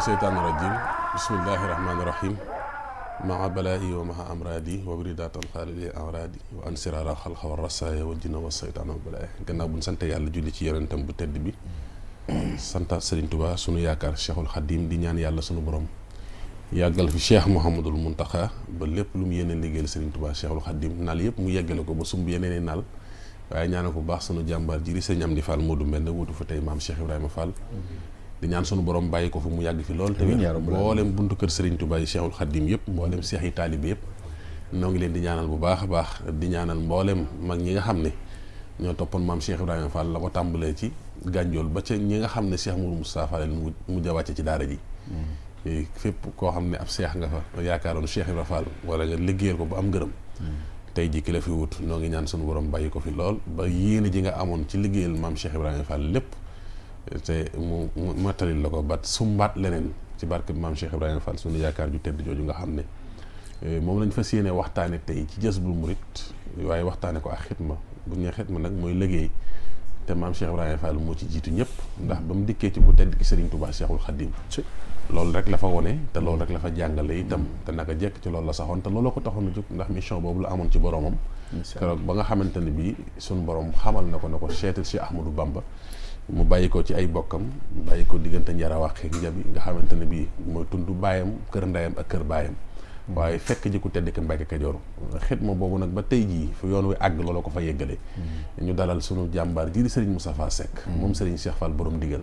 seytaani rajim bismillahi rahmaani rahim maa balaa'i wa maa amraadi wa biridaatan xaalili amraadi wa an siraara xalqa wa rasaaya wa jinna wa seytaana wa balaa'i gannaaw bu ñu sant yàlla julli ci yonentam bu tedd bi santaat Sëriñ Tuubaa sunu yaakaar Cheikhul Xadim di ñaan yàlla sunu borom yàggal fi Cheikh Mouhamadul Muntaxa ba lépp lu mu yéene liggéeyal Sëriñ Tuubaa Cheikhul Xadim naal yëpp mu yeggale ko ba sumb yeneen i naal waaye ñaanal ko bu baax sunu jàmbaar ji di Sëriñ Amdi Fall Modou Mbend wutu fa tey maam Cheikh Ibrahima Fall di ñaan sunu borom bàyyi ko fi mu yàgg fi lool te mboolem buntu kër Serigne Touba yi Cheikhul Khadim yëpp mboolem seex yi taalibe yëpp noo ngi leen di ñaanal bu baax a baax di ñaanal mboolem mag ñi nga xam ne ñoo toppoon maam Cheikh Ibrahima Fall la ko tàmbalee ci gànjool ba ca ñi nga xam ne Cheikh Mourou Moustapha Fall mu mujj a wàcce ci daara ji fépp koo xam ne ab seex nga fa yaakaaroon Cheikh Ibrahima Fall wala nga liggéeyal ko ba am ngërëm tey ji ki la fi wut noo ngi ñaan sunu borom bàyyi ko fi lool ba yéene ji nga amoon ci liggéeyal maam Cheikh Ibrahima Fall lépp te mu mattalil la ko ba sumbaat leneen ci barke maam Cheikh Ibrahima Fall sunu yaakaar ju tedd jooju nga xam ne moom lañ fas yéene waxtaane tey ci Jazbul Murid waaye waxtaane ko ak xitma bu ñu nee xitma nag mooy liggéey te maam Cheikh Ibrahima Fall moo ci jiitu ñëpp ndax ba mu dikkee ci bu tedd ki Serigne Touba Cheikhul Khadim loolu rek la fa wone te loolu rek la fa jàngale itam te naka jekk ci loolu la saxoon te looloo ko taxoon a jóg ndax mission boobu la amoon ci boromam keroog ba nga xamante ne bii sunu borom xamal na ko seetal Cheikh Ahmadou Bamba mu bàyyi ko ci ay bokkam bàyyi ko diggante njarawax ak njabi nga xamante ne bii mooy tund baayam kër ndeyam ak kër baayam waaye fekk ji ku tedd ki Mbàkke Kajoor xitma boobu nag ba tey jii fu yoon wi àgg loolu ko fa yeggale ñu dalal sunu jàmbaar ji di Serigne Moustapha Seck moom Serigne Cheikh Fall borom digal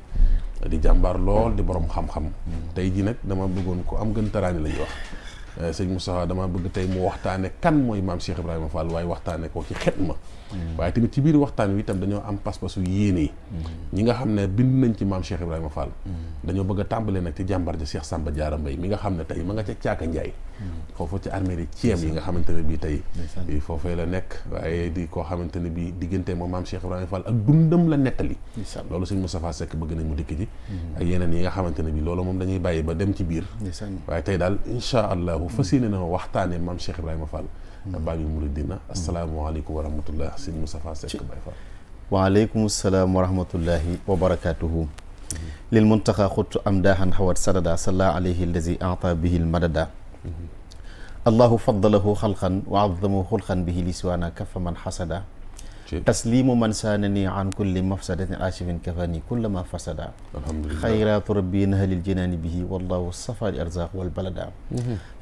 di jàmbaar lool di borom xam-xam tey jii nag dama bëggoon ko am gën taraani la ñuy wax sëñ Moustapha dama bëgg tey mu waxtaane kan mooy maam Cheikh Ibrahima Fall waaye waxtaane ko ci xitma waaye tamit ci biir waxtaan wi itam dañoo am pas-pasu yéene yi ñi nga xam ne bind nañ ci maam Cheikh Ibrahima Fall dañoo bëgg a tàmbalee nag ci jàmbar ja Cheikh Samba Diarra Mbaye mi nga xam ne tey ma nga ca Caaka Njaay foofu ci armée yi Thiem yi nga xamante ne bii tey foofee la nekk waaye di koo xamante ne bii diggante moom maam Cheikh Ibrahima Fall ak dundam la nettali loolu sëñ Moustapha Seck bëgg nañ mu dikk ji ak yeneen yi nga xamante ne bii loolu moom dañuy bàyyi ba dem ci biir waaye tey daal incha allahu fas yéene na waxtaane maam Cheikh Ibrahima Fall Babil Mouridina asalaamaaleykum wa rahmatullah sëñ Moustapha Seck Baye Fall waaleykum salaam wa rahmatullahi wa barakatuhu lil muntaxa xuttu am daaxan xawat sadada salla alayhi allazi ata bihi l madada allahu faddalahu xalqan wa azamahu xulqan bihi liswaana kafa man xasada taslimu man saanani an kulli mafsadatin achifin kafani kulla ma fasada xayraatu rabbi nahalil jinaani bihi wallahu safa li arzaq wal balada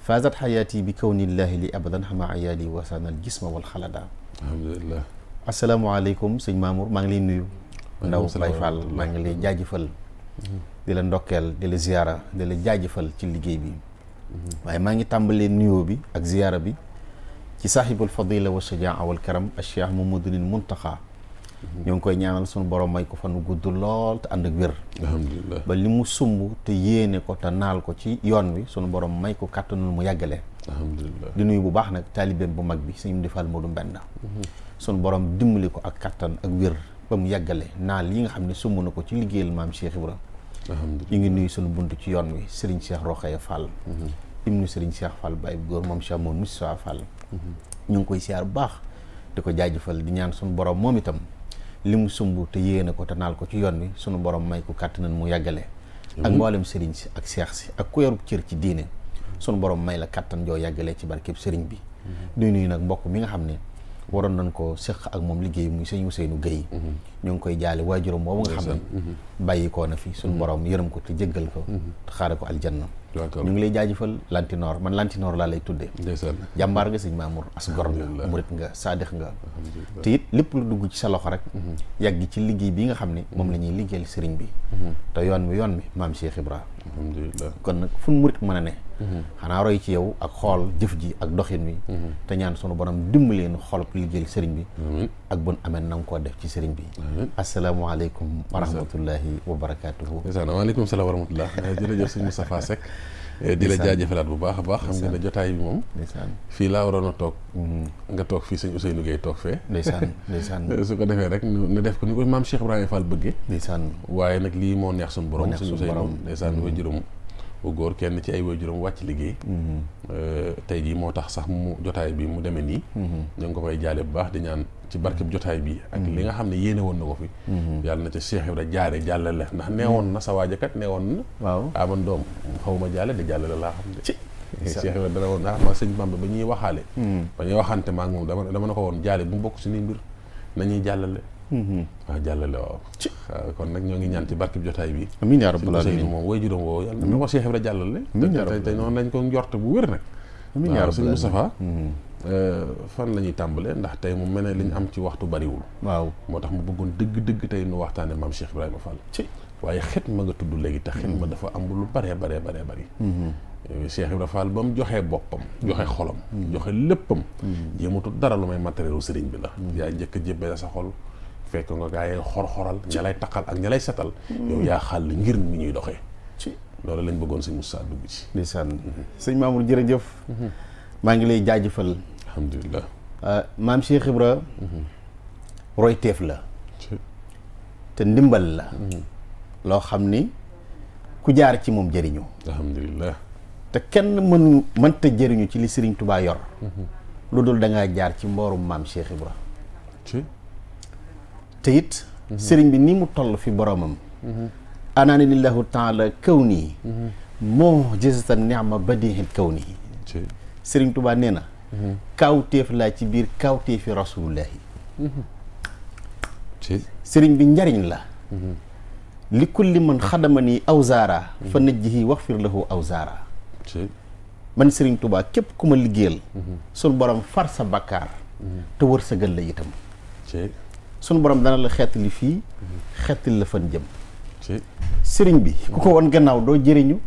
faazat xayaati bi kawnillahi li abadan xama ayaali wasaanal jisma wal xalada alhamdulilah asalaamaaleykum sëñ Mamour maa ngi lay nuyu ndaw Baye Fall maa ngi lay jaajëfal di la ndokkeel di la ziyaara di la jaajëfal ci liggéey bi waaye maa ngi tàmbalee nuyoo bi ak ziyaara bi ci saaxibul fadila wa shajaa wal karam al cheikh Mamadunil Muntaxa ñoo ngi koy ñaanal suñu borom may ko fanu gudd lool te ànd ak wér alhamdulilah ba li mu sumb te yéene ko te naal ko ci yoon wi suñu borom may ko kàttanul mu yàggale alhamdulilah di nuyu bu baax nag taalibeem bu mag bi sëñ Amdi Fall Modou Mbend suñu borom dimbali ko ak kàttan ak wér ba mu yàggale naal yi nga xam ne sumb na ko ci liggéeyal maam Cheikh Ibra ñu ngi nuyu suñu bunt ci yoon wi Serigne Cheikh Rokhaya Fall ibnu Serigne Cheikh Fall Baye góor moom Cheikh moom Moustapha Fall ñu ngi koy siyaar bu baax di ko jaajëfal di ñaan suñu borom moom itam li mu sumb te yéene ko te naal ko ci yoon wi suñu borom may ko kàttanan mu yàggale ak mboolem Serigne si ak Cheikh si ak ku yorub cër ci diine suñu borom may la kàttan joo yàggalee ci barkeb Serigne bi di nuyu nag mbokk mi nga xam ne waroon nañ ko seq ak moom liggéey muy sëñ Ousseynou Gueye ñu ngi koy jaale waajuram boobu nga xam ne bàyyi koo na fi suñu borom yërëm ko te jéggal ko te xaare ko aljanna ñu ngi lay jaajëfal lantinoor man lantinoor laa lay tuddee jàmbaar nga sëñ Mamour as gor nga murit nga saadix nga te it lépp lu dugg ci sa loxo rek yàgg ci liggéey bi nga xam ne moom la ñuy liggéeyal sëriñ bi te yoon mi maam Cheikh Ibra alhamdulilah kon nag fu murit mën a ne xanaa roy ci yow ak xool jëf ji ak doxin wi te ñaan sunu borom dimbaleen xolop liggéeyal sëriñ bi ak bon ameen na nga koo def ci sëriñ bi asalaamaaleykum wa rahmatullahi wa barakatuhu waaleykum salaam wa rahmatullah jërëjëf sëñ Moustapha Seck di la jaajëfalaat bu baax a baax xam nga ne jotaay bi moom fii laa waroon a toog nga toog fii sëñ Ousseynou Gueye toog fee ndeysaan su ko defee rek ñu def ko ni ko maam Cheikh Ibrahima Fall bëggee ndeysaan waaye nag lii moo neex suñu borom sëñ Ousseynou ndeysaan wa juróom bu góor kenn ci ay waajuram wàcc liggéey tey jii moo tax sax mu jotaay bi mu demee nii ñu ngi ko koy jaale bu baax di ñaan ci barkeb jotaay bi ak li nga xam ne yéene woon na ko fi yàlla na ca Cheikh Ibra jaare jàllale ndax neewoon na sa waajakat neewoon na waaw aman doom xaw ma jaale de jàllale laa xam de Cheikh Ibra dana woon ma sëñ Bamba ba ñuy waxaale ba ñuy waxante maak moom dama na ko woon jaale bu mu bokk suñuy mbir nañuy jàllale waaw jàllale waaw kon nag ñoo ngi ñaan ci barkeb jotaay bi amiin yaa rabbal aalamiin moom way juróom woowu yàlla na ko Cheikh Ibra jàllale te noonu lañ ko njort bu wér nag amiin yaa sëñ rabbal Moustapha fan la ñuy tàmbalee ndax tey mu mel ne li ñu am ci waxtu bariwul waaw moo tax mu bëggoon dëgg-dëgg tey nu waxtaane maam Cheikh Ibrahima Fall waaye xet ma nga tudd léegi te xet ma dafa am lu baree bari Cheikh Ibrahima Fall ba mu joxee boppam joxe xolam joxe léppam jéemutu dara lu may matérielu sëriñ bi la yaa njëkk a jébbee sa xol fekk nga gaa yi xor-xoral ña lay taqal ak ña lay setal yow yaa xàll ngir mi ñuy doxee loolu lañ bëggoon sëñ Moussa dugg ci ndeysaan sëñ Mamour jërëjëf maa ngi lay jaajëfal alhamdulilah maam Cheikh Ibra royteef la te ndimbal la loo xam ni ku jaar ci moom jëriñu alhamdulilah te kenn mënta jëriñu ci li Sëriñ Tubaa yor lu dul da ngaa jaar ci mboorum maam Cheikh Ibra te it sëriñ bi ni mu toll fi boromam anaani lillahu taala kaw nii moo jësata neama badihil kaw nii Sëriñ Tubaa nee na kaawteef laa ci biir kaawteefi rasulullahi sëriñ bi njariñ la li kulli man xadama nii awzaara fa najjihi wax fir lahu awzaara man Sëriñ Tubaa képp ku ma liggéeyal suñ borom far sa bakkaar te wërsëgal la itam suñ borom dana la xeetali fii xeetali la fan jëm sëriñ bi ku ko wan gannaaw doo jëriñu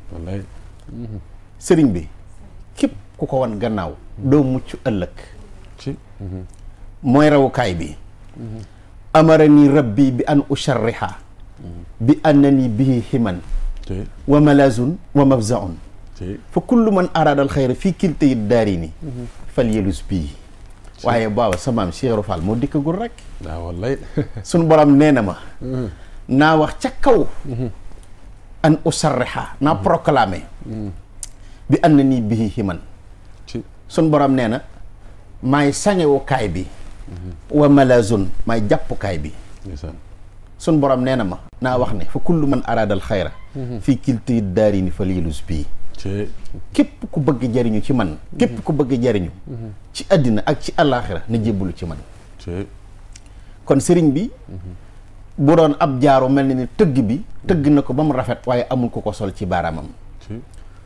sëriñ bi képp ku ko wan gannaaw doo mucc ëllëg mooy rawukaay bi amarani rabbi bi an usharriha bi annani bihi himan wa malazun wa mafzaun fa kullu man araada al xayra fii kilta yi daari ni fal yelus bii waaye booba sa maam Cheikh Ibra Fall moo dikkagul rek waaw wallaay suñ borom nee na ma naa wax ca kaw an usarriha naa proclamé bi annani bihi himan suñ borom nee na maay sangewukaay bi wa malazun maay jàppukaay bi suñ borom nee na ma naa wax ne fa kullu man araadal xayra fii kilti daari ni fa liilus bii képp ku bëgg jariñu ci man képp ku bëgg jariñu ci àddina ak ci àllaaxira na jébbalu ci man kon sëriñ bi bu doon ab jaaro mel na ni tëgg bi tëgg na ko ba mu rafet waaye amul ko ko sol ci baaraamam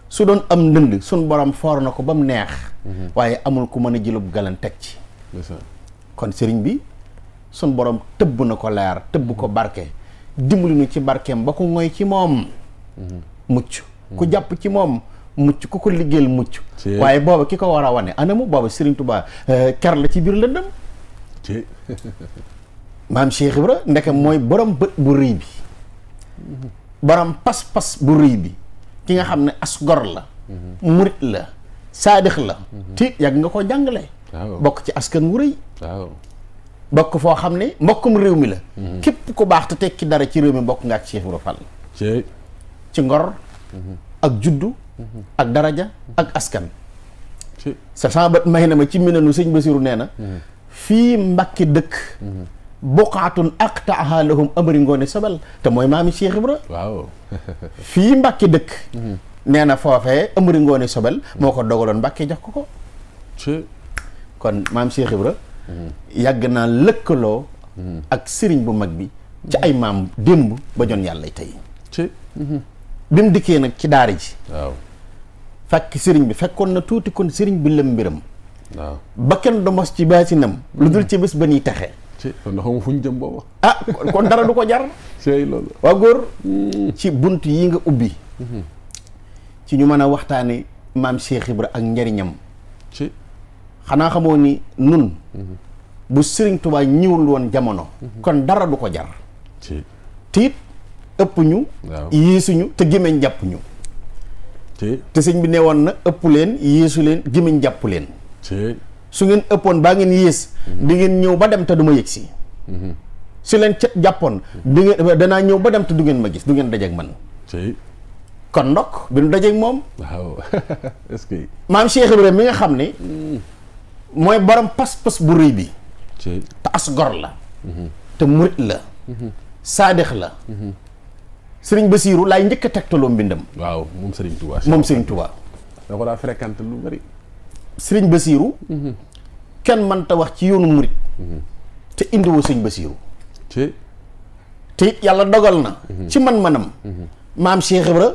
su doon am ndënd suñ borom foor na ko ba mu neex waaye amul ku mën a jëlub galan teg ci kon sëriñ bi suñ borom tëbb na ko leer tëbb ko barke dimbali nu ci barkeem ba ko ngoy ci moom mucc ku jàpp ci moom mucc ku ko liggéeyal mucc waaye booba ki ko war a wane anamu booba Sëriñ Tuubaa ker la ci biir lëndëm maam Cheikh Ibra ndeke mooy borom bët bu rëy bi borom pas-pas bu rëy bi ki nga xam ne as gor la murit la saadix la tiit yàgg nga ko jàngale bokk ci askan wu rëy bokk foo xam ne mbokkum réew mi la képp ku baax te tekki dara ci réew mi bokk nga ak Cheikh Ibra Fall ci ngor ak juddu ak daraja ak askan sa sama bët may na ma ci minanu sëñ Basiru nee na fii Mbàkke dëkk buqaatun aqtaaha lahum amari ngoone sobel te mooy maami Cheikh Ibra waaw fii Mbàkke dëkk nee na foofee amari ngoone sobel moo ko dogaloon Mbàkke jox ko kon maam Cheikh Ibra yàgg naa lëkkaloo ak sëriñ bu mag bi ci ay maam démb ba jon yàlla tey bi mu dikkee nag ci daara ji waaw fekk sëriñ bi fekkoon na tuuti kon sëriñ bi lëm mbiram waaw ba kenn du mos ci baasinam lu dul ci bés ba ñuy texe kon xamu fu ñu jëm booba kon dara du ko jar loolu waa góor ci bunt yi nga ubbi ci ñu mën a waxtaane maam Cheikh Ibra ak njariñam xanaa xamoo ni nun bu Sëriñ Tuubaa ñëwul woon jamono kon dara du ko jar te it ëpp ñu yéesuñu te gémmiñ jàpp ñu te sëñ bi nee woon na ëpp leen yéesu leen gémmiñ jàpp leen su ngeen ëppoon baa ngeen yées di ngeen ñëw ba dem te du ma yëg si su leen cet jàppoon di ngeen danaa ñëw ba dem te du ngeen ma gis du ngeen dajeek man kon ndokk bi nu dajeeg moom. waaw est-ce que. maam Cheikh Ibrahima mi nga xam ne. mooy borom pas-pas bu rëy bi. te as gor la. te murit la. saadix la. Sëriñ Basiiru laay njëkk a tegtaloo mbindam. waaw moom Sëriñ Touba. moom Sëriñ Touba. da ko daa fréquenté lu bari. Sëriñ Basiiru. kenn mënta wax ci yoonu murit. te indiwoo Sëriñ Basiiru. te it yàlla dogal na. ci man-manam. maam Cheikh Ibra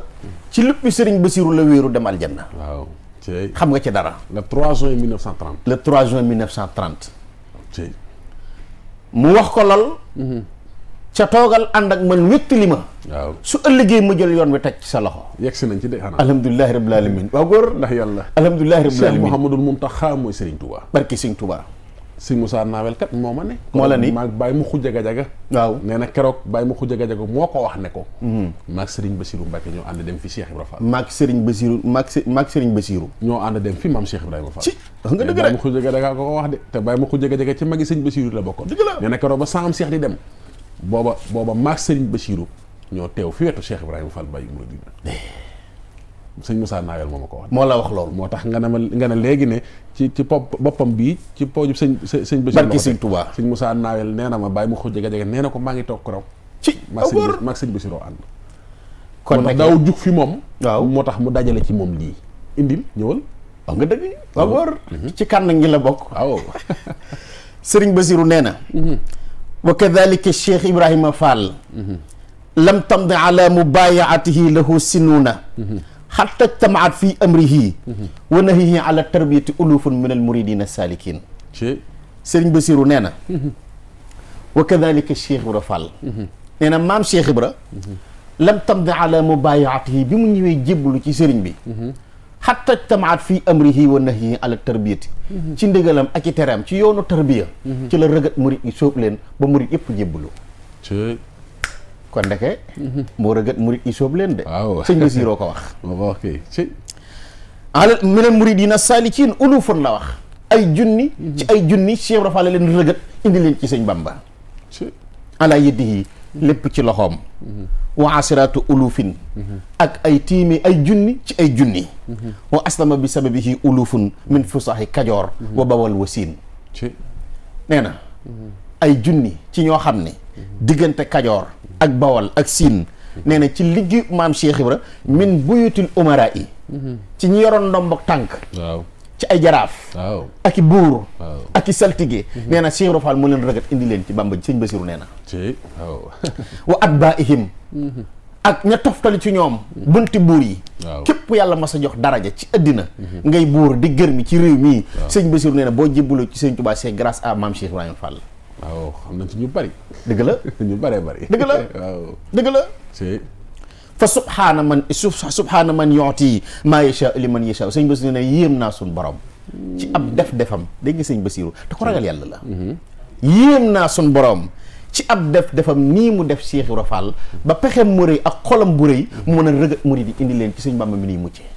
ci luppi Sëriñ Basiiru la wéeru dem aljanna. waaw. xam nga ci dara. le 3 juin 1930. le 3 juin 1930. ci mu wax ko lool. ca toogal ànd ak man wéttali ma. waaw su ëllëgee mu jël yoon wi teg ci sa loxo. yegg si nañ ci de xanaa. alhamdulilahi rabbil alamin waaw góor. ndax yàlla. alhamdulilahi rabbil Cheikh alamin Mouhamadul Mountakha mooy Serigne Touba. barki Sëriñ Touba. Sëñ Moussa Nawel kat moo ma ne. moo la ni maag bàyyi mu xujja gajaga. waaw nee na keroog bàyyi mu xujja gajaga moo ko wax ne ko. maag Serigne Bassirou Mbacke ñoo ànd dem fi Cheikh Ibrahima Fall. maag Sëriñ Basiiru maag Sëriñ Basiiru. ñoo ànd dem fi maam Cheikh Ibrahima Fall. ci wax nga dëgg bàyyi rek mu xujja gajaga ko wax de te bàyyi mu xujja gajaga ci magi Sëñ Bassirou la bokkoon. dëgg la nee na keroog ba saam Cheikh di dem. booba maag Serigne Bassirou ñoo teew fi wetu Cheikh Ibrahima Fall Baye Mouridina. sëñ Moussa Nawel moo ma ko wax. moo la wax loolu. moo tax nga ne léegi ne ci boppam bii ci poojub sëñ Bassirou barki Sëriñ Touba. sëñ Moussa Nawel nee na ma bàyyi mu xujj jege nee na ko maa ngi toog ko raw ci maag sëñ Bassirou ànd. kon moo tax daaw jug fi moom. waaw moo tax mu dajale ci moom lii indil ñëwal. wax nga dëgg. waaw góor. ci kànn ngi la bokk. waaw. Sëriñ Basiiru nee na. wa kadalika Cheikh Ibrahima Fall. lam tamdi ala mubayaatihi lahu sinuuna. xatta ijtamaat fi amrihi wa nahihi ala tarbiyati ulufun min al muridina salikin. Sëriñ Basiiru nee na. wa kadalika Cheikh Ibra Fall. nee na maam Cheikh Ibra. lam tamdi ala mubayaatihi bi mu ñëwee jébbalu ci sëriñ bi. xatta ijtamaat fi amrihi wa nahihi ala tarbiyati. ci ndigalam ak i tereem ci yoonu tarbiya. ci la rëgat murid yi sóob leen ba murid yëpp jébbalu. kon ndeke. moo rëgat murid yi sóob leen de. waaw sëñ Basiiroo ko wax. moo ko wax kay ci. ala minal muridina saalikiin ulufun la wax. ay junni. ci ay junni Cheikh Ibra Fall leen rëgat indi leen ci sëñ Bamba. ala yeddihi lépp ci loxoom. wa asiratu ulufin. ak ay tiimi ay junni ci ay junni. wa aslama bi sababihi ulufun min fusaxi kajoor. wa bawal wa siin. nee na. ay junni ci ñoo xam ne. diggante kajoor. ak bawal ak siin. nee na ci liggéey maam Cheikh Ibra min buyutil umara yi. ci ñi yoroon ndombok tànk. waaw ci ay jaraaf. waaw ak i buur. waaw ak i saltige. nee na Cheikh Ibra Fall mu leen rëgat indi leen ci Bamba sëñ Basiiru nee na. ci waaw. wa atbaihim. ak ña toftali ci ñoom. bunti buur yi. waaw képp yàlla mas a jox daraja ci àddina. ngay buur di gërmi ci réew mii. sëñ Basiiru nee na boo jébbaloo ci sëñ Touba c'est grâce à maam Cheikh Ibrahima Fall. waaw xam nañ ci ñu bari. dëgg la ñu baree bari. dëgg la waaw dëgg la. ci. fa subhaana man yooti maa yasha li man yasha sëñ Basiiru nee na yéem naa suñ borom. ci ab defam dégg nga sëñ Basiiru te ko ragal yàlla la. yéem naa suñ borom. ci ab defam nii mu def Cheikh Ibra Fall ba pexem mu rëy ak xolam bu rëy mu mën a rëgat murid yi indi leen ci sëñ Bamba mi niy muccee.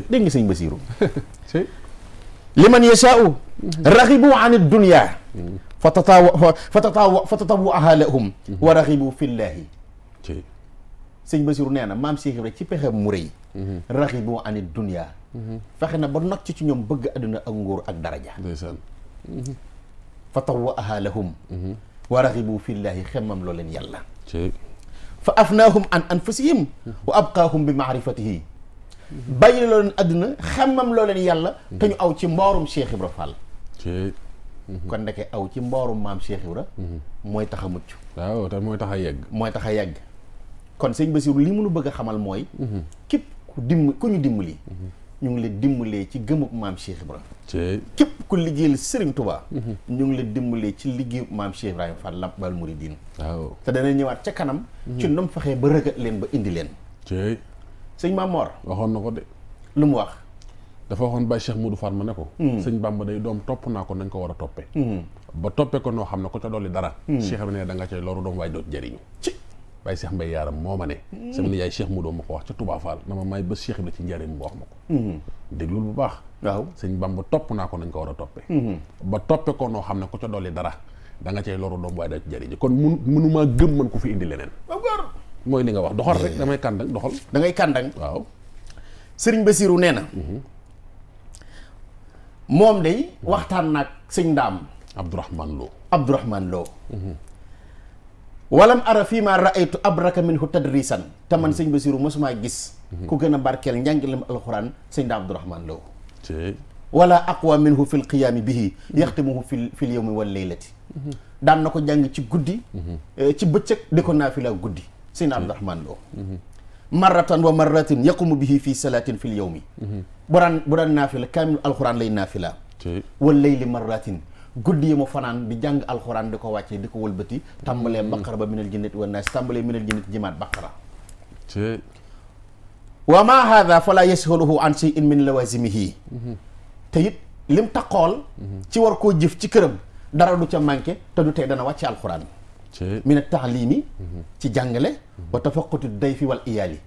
dégg nga sëñ Basiiru. liman yashaa'u raxibu an ad-dunya fa tatawwa'aha lahum wa raxibu fillaahi. sëñ Basiiru nee na maam Cheikh Ibra ci pexem mu rëy. raxibu an ad-dunya fexe na ba nocc ci ñoom bëgg àdduna ak nguur ak daraja. fa tatawwa'aha lahum wa raxibu fillaahi xemmam loo leen yàlla. fa afnaahum an anfusihim wa abqaahum bi maarifatihi. bàyyi loo leen àdduna xemmam loo leen yàlla. te ñu aw ci mboorum Cheikh Ibra Fall. kon ndeke aw ci mboorum maam Cheikh Ibra. mooy tax a mucc. waaw te mooy tax a yegg. mooy tax a yegg. kon sëñ Basiiru li mënu bëgg a xamal mooy. képp ku ñu dimbali. ñu ngi leen dimbalee ci gëmub maam Cheikh Ibra. képp ku liggéeyal Serigne Touba. ñu ngi leen dimbalee ci liggéeyub maam Cheikh Ibrahima Fall Lamp Baal Mouridine. waaw te dana ñëwaat ca kanam. ci ndom fexee ba rëgat leen ba indi leen. sëñ Maam Mor waxoon na ko de. lu mu wax. dafa waxoon Baye Cheikh Modou Fatma ne ko. sëñ Bamba day doom topp naa ko nañ ko war a toppee. ba toppee ko noo xam ne ko ca dolli dara. Cheikh bi ne da nga cay loru doom waaye doot jëriñu. Baye Cheikh Mbaye Yaaram moo ma ne. sama nijaay Cheikh Modou ma ko wax ca Touba Fall na ma may ba Cheikh Ibra ci njëriñ mu wax ma ko. déglul bu baax. waaw sëñ Bamba topp naa ko nañ ko war a toppee. ba toppee ko noo xam ne ko ca dolli dara da nga cay loru doom waaye doot jëriñu kon mënumaa gëm man ko fi indi leneen. mooy li nga wax doxal rek damay kàndang doxal. da ngay kàndang. waaw. sëriñ Basiru nee na. moom day waxtaan naag sëñ Ndaam. Abdourahman Lo. walam ara fii ma raaytu abraka minhu tadrisan te man sëñ Basiru mosumaa gis. ku gën a barkeel njàngalem alxuraan sëñ Ndaam Abdourahman Lo. wala aqwa minhu fil qiyaami bihi yaxtimuhu fil yawmi wal laylati. daan na ko jàng ci guddi. ci bëccëg di ko naafila guddi sëñ Ndaam Abdourahman Lo. marratan wa marratin yaqumu bihi fii salatin fil yawmi. bu daan naafila kaamil alxuraan lay naafila. wal layli marratin guddi yi mu fanaan di jàng alxuraan di ko wàccee di ko wëlbati. tàmbalee baqara ba minal jinnati wan naas tàmbalee minal jinnati jimaat baqara. wa ma hada fala yashaluhu an shay'in min lawazimihi. te it lim taqool. ci war koo jëf ci këram dara du ca manqué te du tey dana wàcce alxuraan. min a taalimi ci jàngale. wa tafaquti dayfi wal iyaali.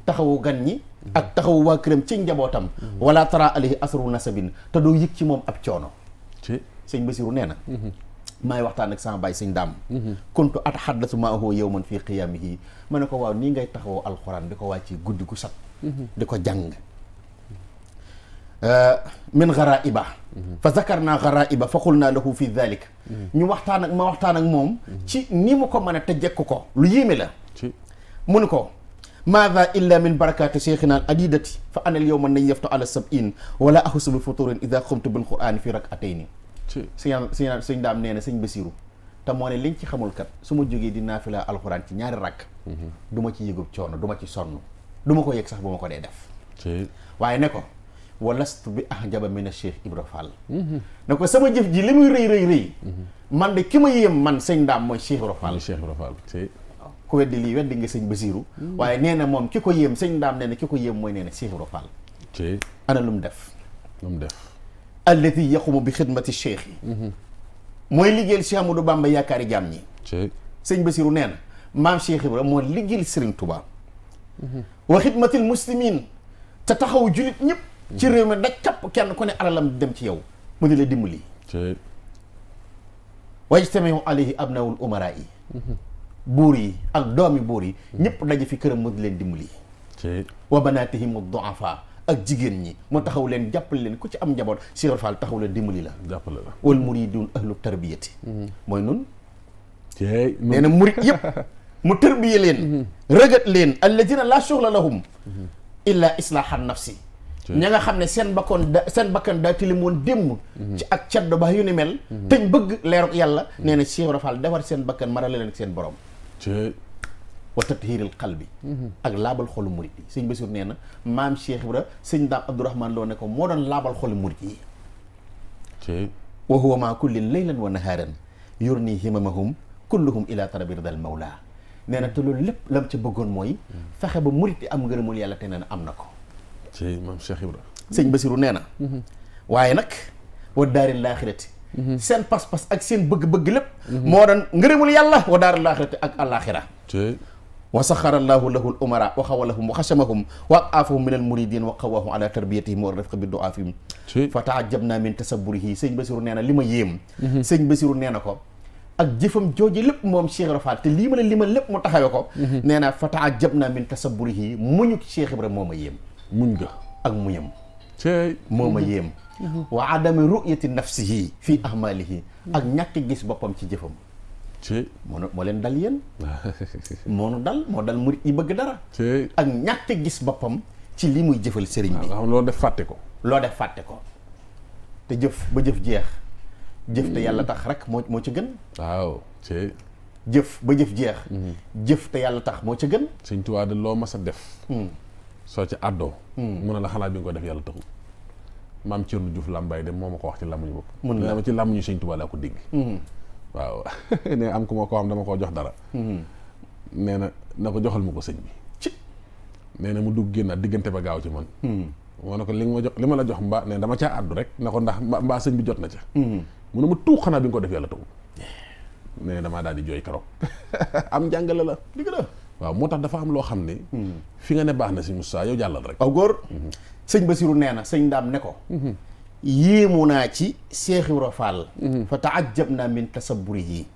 taxawu gan ñi. ak taxawu waa këram ci njabootam. wala tara alayhi asru nasabin te doo yëg ci moom ab coono. sëñ Basiru nee na. maay waxtaan ak sama baay sëñ Daam. kuntu ataxaddasu maahu yawman fii qiyaamihi ma ne ko waaw nii ngay taxawoo alxuraan di ko wàcce guddi gu sat. di ko jàng. min garaiba fa zakarna garaiba fa qulna lahu fi dalik. ñu waxtaan ak moom. ci ni mu ko mën a te jekk ko lu yéeme la. mu ni ko maada illa min barakati cheikhina al adidati fa ana al yawma nayyaftu ala sab'in wala ahusu bi futurin ida qumtu bil qur'ani fi rak'atayni. sëñ Daam nee na sëñ Basiru te moo ne liñ ci xamul kat su ma jógee di naafila alxuraan ci ñaari rakk. du ma ci yëgub coono du ma ci sonn du ma ko yëg sax bu ma ko dee def. waaye ne ko walastu bi ahjaba min Cheikh Ibra Fall. ne ko sama jëf ji li muy rëy man de ki ma yéem man sëñ Daam mooy Cheikh Ibra Fall. ku weddi lii weddi nga sëñ Basiru. waaye nee na moom ki ko yéem sëñ Daam nee na ki ko yéem mooy nee na Cheikh Ibra Fall. ana lu mu def. allati yaqumu bi xidmati cheikh yi. mooy liggéeyal Cheikh Amadou Bamba yaakaari jaam ñi. sëñ Basiru nee na maam Cheikh Ibra moo liggéeyal Serigne Touba. wa xidmatil muslimin te taxaw julit ñëpp. ci réew mi daj kapp kenn ku ne alalam dem ci yow mu di la dimbali. wajtamiu alayhi abnaul umara yi. buur yi ak doomi buur yi. ñëpp daje fi këram mu di leen dimbali. wa banatihim duafa ak jigéen ñi mu taxaw leen jàppale leen ku ci am njaboot Cheikh Fall taxaw leen dimbali la. jàppale la wal muridun ahlu tarbiyati. mooy nun nee na murid yëpp mu tarbiye leen. rëgat leen alladina la shughla lahum illa islahan nafsi. ña nga xam ne seen bakkan daa tilimoon démb. ci ak caddo ba yu ni mel. teñ bëgg leeruk yàlla. nee na Cheikh Fall defar seen bakkan marale leen ak seen borom. wa tathiiril qalbi. ak laabal xolu murid yi sëñ Basiru nee na maam Cheikh Ibra sëñ Daam Abdourahman Lo ne ko moo doon laabal xolu murid yi. wa huwa maa kullin laylan wa nahaaran yurni himamahum kulluhum ila tarabi ridal mawla. nee na te loolu lépp lam ca bëggoon mooy. fexe ba murid yi am ngërëmul yàlla te nee na am na ko. maam Cheikh Ibra. sëñ Basiru nee na. waaye nag wa daaril laaxirati. seen pas-pas ak seen bëgg-bëgg lépp. moo doon ngërëmul yàlla wa daaril laaxirati ak àllaaxira. wa saxara allahu lahu al umara wa xawalahum wa xasamahum wa aafahum min al muridin wa qawahum ala tarbiyatihim wa rifqa bi du'afihim fa taajabna min tasabburihi sëñ Basiru nee na li ma yéem. sëñ Basiru nee na ko ak jëfam jooju lépp moom Cheikh Ibra Fall te lii ma la limal lépp mu taxawee ko. nee na fa taajabna min tasabburihi muñu Cheikh Ibra moo ma yéem. muñ nga ak muñam. moo ma yéem. wa adami ru'yati nafsihi fii ahmalihi ak ñàkk gis boppam ci jëfam. moo leen dal yéen. moo dal murit yi bëgg dara. ak ñàkk gis boppam ci li muy jëfal sëriñ bi. waaw loo def fàtte ko. te jëf ba jëf jeex. jëf te yàlla tax rek moo ci gën. waaw. jëf ba jëf jeex. jëf te yàlla tax moo ci gën. sëñ Tuubaa de loo mas a def. soo ci àddoo. mun na la xalaat bi nga ko def yàlla taxul. maam Thierno Diouf Lambaye de moo ma ko wax ci làmmiñu bopp. mun na ma ci làmmiñu sëñ Tuubaa laa ko dégg. waaw ne am ku ma ko am dama koo jox dara. nee na ko joxal ma ko sëñ bi. nee na mu dugg génnaat diggante ba gaaw ci man. moo ne ko li ma la jox mbaa ne dama caa àddu rek na ko ndax mbaa sëñ bi jot na ca. mu ne ma tuux xanaa bi nga ko def yàlla taxul. nee na damaa daal di jooy keroog am njàngale la. dëgg la waaw moo tax dafa am loo xam ne. fi nga ne baax na si Moussa yow jàllal rek. aw góor. sëñ Basiru nee na sëñ Daam ne ko. yéemu naa ci Cheikh Ibra Fall. fa taajab naa min tasabburihi.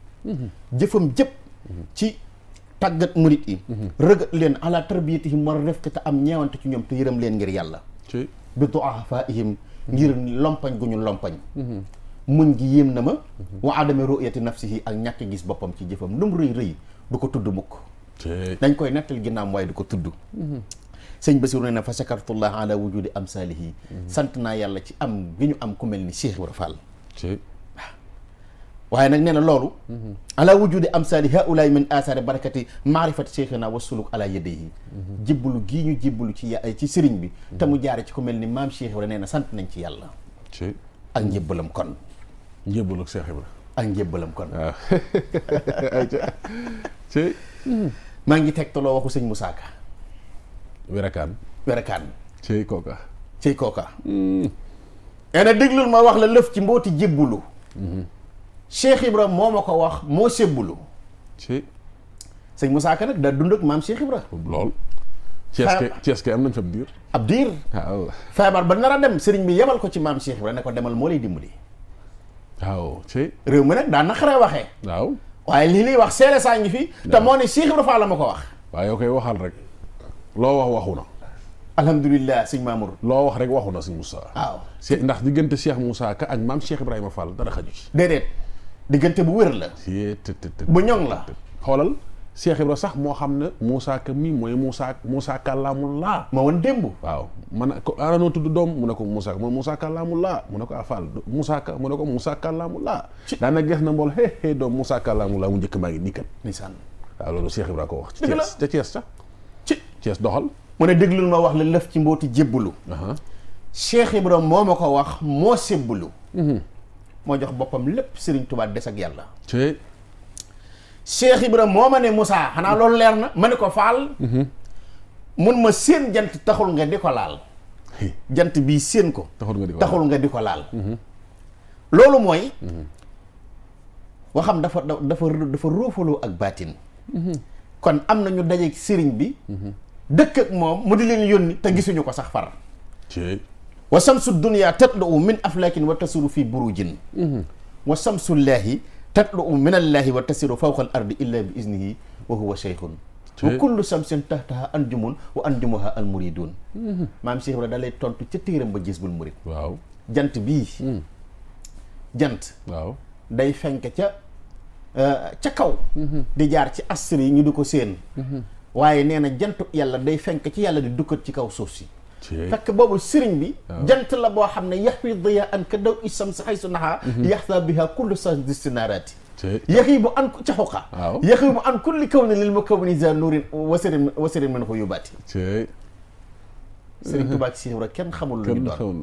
jëfam jëpp ci tàggat murit yi rëgat leen ala tarbiyatihim war a def te am ñeewante ci ñoom te yërëm leen ngir yàlla bi du'afaihim ngir lompañ gu ñu lompañ muñ gi yéem na ma wa adami ru'yati nafsihi ak ñàkk gis boppam ci jëfam lu mu rëy rëy du ko tudd mukk dañ koy nettal ginnaaw waaye du ko tudd sëñ Basiru ne na fa sakartullah ala wujudi amsalihi sant naa yàlla ci am gi ñu am ku mel ni Cheikh Ibra Fall waaye nag nee na loolu ala wujudi amsali haulaay min asaari barakati maarifati cheikhina wa suluk ala yadayhi jébbalu gii ñu jébbalu ci sëriñ bi te mu jaare ci ku mel ni maam Cheikh Ibra nee na sant nañ ci yàlla ak njébbalam kon njébbalu ak Cheikh Ibra ak njébbalam kon waaw maa ngi tegtaloo waxu sëñ Moussa Ka werakaan cey kooka na déglul ma wax la lëf ci mbooti jébbalu Cheikh Ibra moo ma ko wax moo sébbulu sëñ Moussa Ka nag daa dund ak maam Cheikh Ibra lool Cees ke am nañ fa ab diir waaw feebar ba nar a dem sëriñ bi yebal ko ci maam Cheikh Ibra ne ko demal moo lay dimbali waaw réew mi nag daa naqaree waxee waaw waaye lii liy wax seere saa ngi fi te moo ne Cheikh Ibra Fall la ma ko wax waaw yow koy waxal rek loo wax waxu na alhamdulilah sëñ Mamour loo wax rek waxu na sëñ Moussa waaw ndax diggante Cheikh Moussa Ka ak maam Cheikh Ibrahima Fall dara xaju ci déedéet diggante bu wér la bu ñoŋ la xoolal Cheikh Ibra sax moo xam ne Moussa Ka mii mooy Moussa Kàllaamullah ma woon démb waaw man ko aranoo tudd doom mu ne ko Moussa Ka mooy Moussa Kàllaamullah mu ne ko Fall Moussa Ka mu ne ko Moussa Kàllaamullah daana gees na mbool hé doom Moussa Kàllaamullah mu njëkk maa ngi nii kat ndeysaan waaw loolu Cheikh Ibra ko wax ci Thiès ca Thiès sax ci Thiès doxal mu ne déglul ma wax la lëf ci mbooti jébbalu Cheikh Ibra moo ma ko wax moo sébbulu moo jox boppam lépp Serigne Touba des ak yàlla Cheikh Ibra moo ma ne Moussa xanaa loolu leer na ma ne ko Fall mun ma seen jant taxul nga di ko laal jant bii seen ko taxul nga di ko laal loolu mooy waxam dafa róofaloo ak baatin kon am na ñu dajeeg sëriñ bi dëkk ak moom mu di leen yónni te gisuñu ko sax far wa samsu dunya tatlu min aflakin wa tasiru fi burujin wa samsullahi tatlu min allahi wa tasiru fawqa al ardi illa bi iznihi wa huwa shaykhun wa kullu samsin tahtaha anjumun wa anjumuha al muridun maam Cheikh Ibra da lay tontu ca téeram ba Jazbul Murid waaw jant bii jant waaw day fenk ca kaw di jaar ci astre yi ñu di ko séen waaye nee na jantu yàlla day fenk ci yàlla di dukkat ci kaw suuf si fekk boobu sëriñ bi jant la boo xam ne yaxwi diya an ka daw isam sa xay su naxaa yaxta biha kullu sa distinaaraati yaxi bu an ca xuqa yaxi bu an kulli kaw ne lil ma kaw ni za nuurin wasirin min ko yóbbaati sëriñ Tuubaa ak Cheikh Ibra kenn xamul lu ñu doon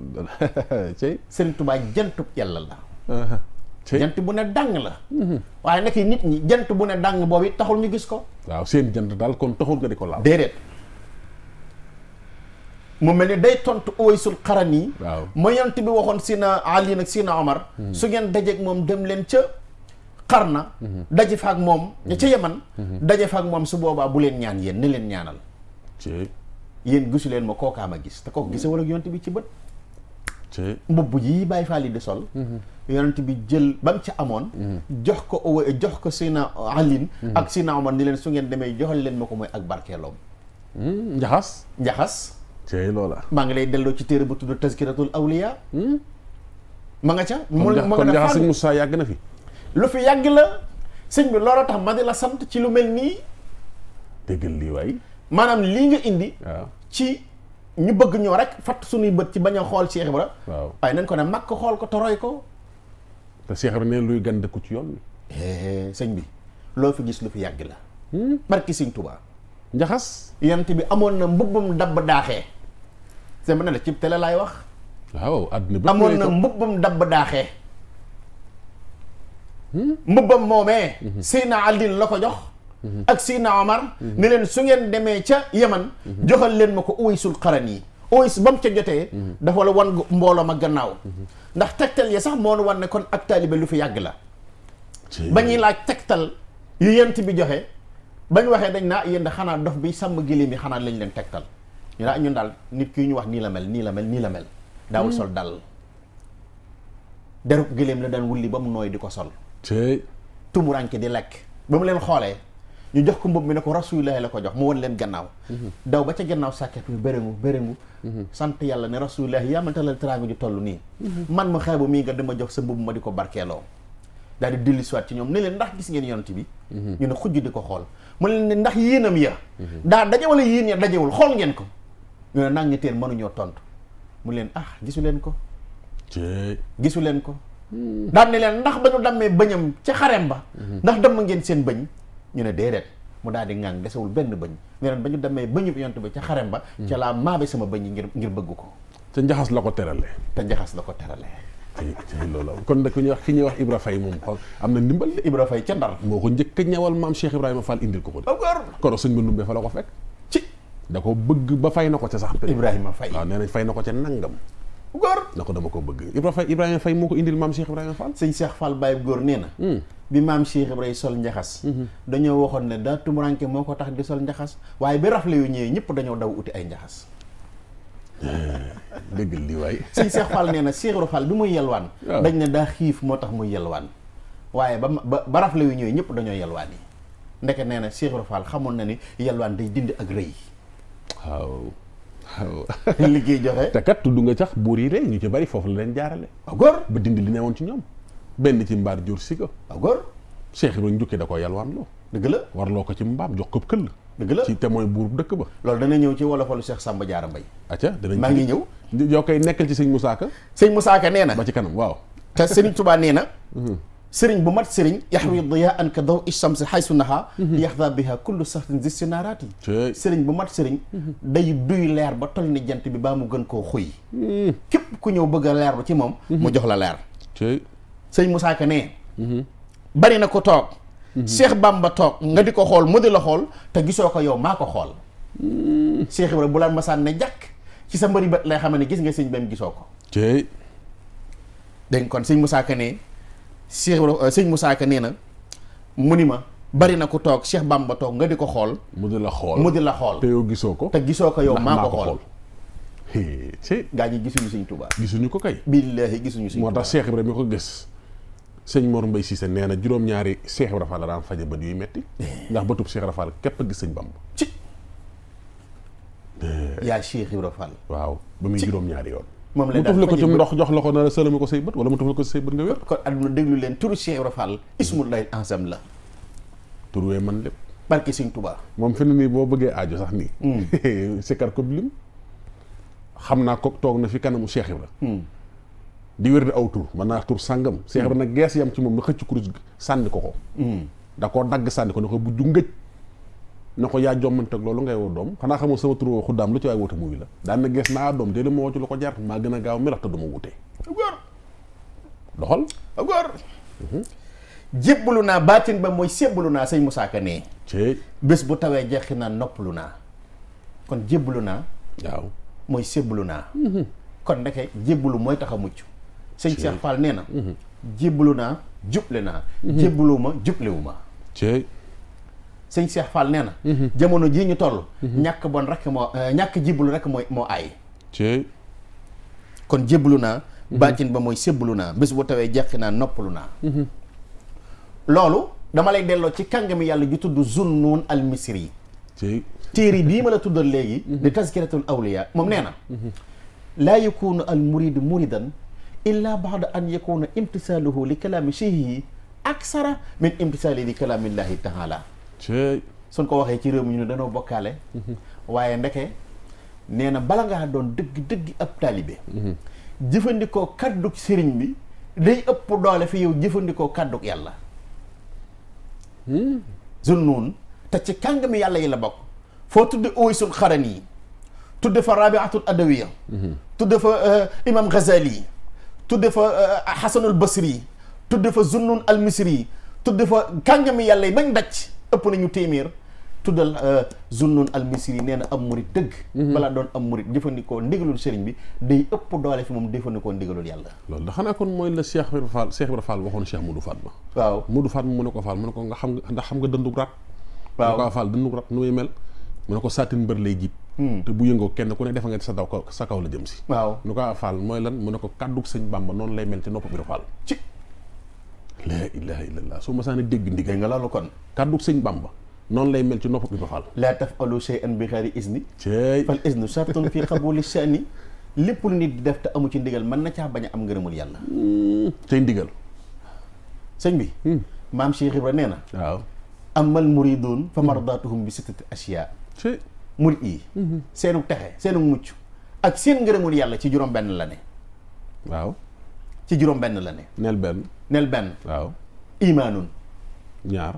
sëriñ Tuubaa jantub yàlla la jant bu ne dàng la waaye nekk nit ñi jant bu ne dàng boobu it taxul ñu gis ko waaw seen jant daal kon taxul nga di ko laal déedéet mu mel ni day tontu Uwaysul Qarani waaw ma yonent bi waxoon Sina Ali nag Sina Omar su ngeen dajeeg moom dem leen ca Qarna daje fa ak moom ca Yaman daje fa ak moom su boobaa bu leen ñaan yéen ne leen ñaanal yéen gisu leen ma kookaa ma gis te kooku gise wala yonent bi ci bët mbubb yi Baay Faal yi di sol yonent bi jël ba mu ca amoon jox ko Sina Ali ak Sina Omar ni leen su ngeen demee joxal leen ma ko mooy ak barkeeloom njaxas cey loola maa ngi lay delloo ci téere bu tudd Tazkiratul Awliya ma nga ca kon njaxas sëñ Moussa yàgg na fi lu fi yàgg la sëñ bi looloo tax ma di la sant ci lu mel nii déggal lii waay maanaam lii nga indi waaw ci ñu bëgg ñoo rek fatt suñuy bët ci bañ a xool Cheikh Ibra waaw waaye nañ ko ne mag ko xool ko toroy ko te Cheikh Ibra ne luy gan dëkku ci yoon wi sëñ bi loo fi gis lu fi yàgg la barki sëñ Tuubaa njaxas yonent bi amoon na mbubbum dabb daaxee c'est ma ne la ci télé laay wax waaw àdduna bi amoon na mbubbum dabb daaxee mbubbam moomee Seyna Alin la ko jox ak Seyna Omar ni leen su ngeen demee ca Yaman joxal leen ma ko Uwaysul Qarani Uways ba mu ca jotee dafa la wan mbooloo ma gannaaw ndax tegtal ya sax moo nu wan ne kon ak taalibe lu fi yàgg la ba ñuy laaj tegtal yu yent bi joxe bañ waxee dañ naa yéen xanaa dof bi sàmm giléem yi xanaa lañ leen tegtal ñu naa ñun daal nit ki ñu wax nii la mel nii la mel nii la mel daawul sol dal derub giléem la daan wulli ba mu nooy di ko sol tumuranke di lekk ba mu leen xoolee ñu jox ko mbubb mi ne ko rasulillahi la ko jox mu won leen gannaaw daw ba ca gannaaw sàkket bi béréngu sant yàlla ne rasulillahi yaa man talal teraanga ju toll nii man ma xeebu mii nga dama jox sa mbubb ma di ko barkeeloo daal di dellu siwaat ci ñoom ne leen ndax gis ngeen yonent bi ñu ne xujj di ko xool mu leen ne ndax yéenam ya daa daje wala yéen ya dajewul xool ngeen ko ñu ne nag ñi teen mënuñoo tontu mu leen gisu leen ko gisu leen ko daan ne leen ndax ba ñu dammee bëñam ca xarem ba ndax damm ngeen seen bëñ ñu ne déedéet mu daal di ŋàng desewul benn bëñ ne leen ba ñu dammee bëñu yonent bi ca xarem ba ca laa maabe sama bëñ yi ngir bëgg ko te njaxas la ko terale loolu kon nag ki ñuy wax Ibra Faye moom xool am na ndimbal Ibra Faye ca Ndar moo ko njëkk a ñawal maam Cheikh Ibrahima Fall indil ko ko koro sëñ ba Ndumbe fa la ko fekk da ko bëgg ba fay na ko ca sax Ibrahima Faye waaw nee nañ fay na ko ca nangam góor na ko dama ko bëgg Ibrahima Faye moo ko indil maam Cheikh Ibrahima Fall sëñ Cheikh Fall Baye góor nee na bi maam Cheikh Ibrahima sol njaxas dañoo waxoon ne daa tumuranke moo ko tax di sol njaxas waaye bi rafle yu ñëwee ñëpp dañoo daw uti ay njaxas dégg li waay sëñ Cheikh Fall nee na Cheikh Ibrahima Fall bi muy yelwaan dañ ne daa xiif moo tax muy yelwaan waaye ba rafle yu ñëwee ñëpp dañoo yelwaan yi ndeke nee na Cheikh Ibrahima Fall xamoon na ni yelwaan day dindi ak rëy waaw liggéey joxe te kat tudd nga sax buur yi rek ñu ci bari foofu la leen jaarale góor ba dindi li ne woon ci ñoom benn ci mbaar jur si ko góor Cheikh Ibrahima njukki da ko yalwaan loo dëgg la warloo ko ci mbaam jox ko këll dëgg la ci te mooy buur dëkk ba loolu dana ñëw ci wolofalu Cheikh Samba Diarra Mbaye acca danañ maa ngi ñëw yow koy nekkal ci sëñ Moussa Ka nee na ba ci kanam waaw te Sëriñ Tuubaa nee na sëriñ bu mat sëriñ yaxwi diyaan ka daw ishamsi xaysu naha yaxda biha kullu saxtin zi sinaaraati sëriñ bu mat sëriñ day duy leer ba toll ni jant bi baa mu gën koo xuy képp ku ñëw bëgg a leer ba ci moom mu jox la leer sëñ Moussa Ka nee bari na ko toog Cheikh Bamba toog nga di ko xool mu di la xool te gisoo ko yow maa ko xool Cheikh Ibrahima bu la masaan ne jàkk ci sa mbëri bët lay xam ne gis nga sëñ bam gisoo ko dégg kon sëñ Moussa Ka nee Cheikh Ibrahima sëñ Moussa Ka nee na mu ni ma bari na ko toog Cheikh Bamba toog nga di ko xool mu di la xool te yow gisoo ko yow maa ko xool ci gaa ñi gisuñu sëñ Touba gisuñu ko kay billaahi gisuñu sëñ Touba moo tax Cheikh Ibrahima mi ko gis sëñ Mor Mbaye Cissé nee na juróom-ñaari Cheikh Ibrahima Fall la daan faje bët yuy metti ndax bëtub Cheikh Ibrahima Fall képp a gis sëñ Bamba ci yaa Cheikh Ibrahima Fall waaw ba muy juróom-ñaari yoon moom la mu tufle ko ci ndox jox la ko na la sëlami ko say bët wala mu tufle ko say bët nga wér kon adduna déglu leen turu Cheikh Ibrahima Fall ismullahi ansam la tur wee man lépp barke sëñ Touba moom fi ne nii boo bëggee aajo sax nii sikkar ko lim xam naa ko toog na fi kanamu Cheikh Ibrahima di wér di aw tur mën naa tur sàngam Cheikh Ibrahima nag gees yam ci moom nga xëcc kurus sànni ko da koo dagg sànni ko ne ko bu ju ngëj na ko yaa jommante ak loolu ngay woo doom xanaa xamoo sama tur woo xuddaam lu ci waay woote muy la daan na gees naa doom déedéet ma woo ci lu ko jaar maa gën a gaaw mi rax te du ma wutee góor doxal góor jébbalu naa baatin ba mooy sébbalu naa sëñ Moussa Ka nee ci bés bu tawee jeexi naa noppalu naa kon jébbalu naa waaw mooy sébbalu naa kon ndeke jébbalu mooy tax a mucc sëñ Cheikh Fall nee na jébbalu naa juble naa jébbalu ma jublewu ma ci sëñ Cheikh Fall nee na jamono jii ñu toll ñàkk bon rek ñàkk jébbalu rek moo aay ci kon jébbalu naa baatin ba mooy sébbalu naa bés bu tawee jeexi naa noppalu naa loolu dama lay delloo ci kàngami yàlla ju tudd Zunnun al Misri ci téere bii ma la tuddal léegi di tazkiratul awliya moom nee na laa yakunu al muridu muridan illa baada an yakuna imtisaaluhu li kalaami cheikhihi aksara min imtisaali li kalaamillahi taala suñ ko waxee ci réew mi ñu ne danoo bokkaale waaye ndeke nee na bala ngaa doon dëgg ab taalibe jëfandikoo kadduk sëriñ bi day ëpp doole fi yow jëfandikoo kadduk yàlla Zunnun te ci kàngami yàlla yi la bokk foo tudde Uwaysul Xarani tudde fa Rabiatul Adawiya tudde fa Imam Ghazali tudde fa Hasanul Basri tudde fa Zunnun al Misri tudde fa kàngami yàlla yi bañ daj ëpp nañu téeméer tuddal Zunnun al Misri nee na am murit dëgg balaa doon am murit jëfandikoo ndigalul sëriñ bi day ëpp doole fi moom jëfandikoo ndigalul yàlla loolu da xanaa kon mooy la Cheikh Ibrahima Fall waxoon Cheikh Modou Fatma waaw Modou Fatma mu ne ko Fall mu ne ko nga xam nga dëndug rat waaw mu ne ko Fall dëndug rat nu muy mel mu ne ko saatin mbër lay jiib te bu yëngoo kenn ku ne defa nga sa kaw la jëm si waaw nu ko Fall mooy lan mu ne ko kàddug sëñ Bamba noonu lay mel ci nopp Ibra Fall ci la ilaha illallah soo ma saana dégg ndigal nga loolu kon kàddug sëñ Bamba noonu lay mel ci nopp Ibra Fall. laa taf'alu shay'an bi ghayri izni cey fal iznu shartun fi qabuli sha'ni. lépp lu nit di def te amu ci ndigal mën na caa bañ a am ngërëmul yàlla. cay ndigal. sëñ bi. maam Cheikh Ibra nee na. waaw. amal muridun fa mardatuhum bi sittati ashiya. cey. murid yi. seenu texe seenu mucc ak seen ngërëmul yàlla ci juróom benn la ne. waaw. ci juróom benn la ne. neel benn. neel benn. waaw. imaanun. ñaar.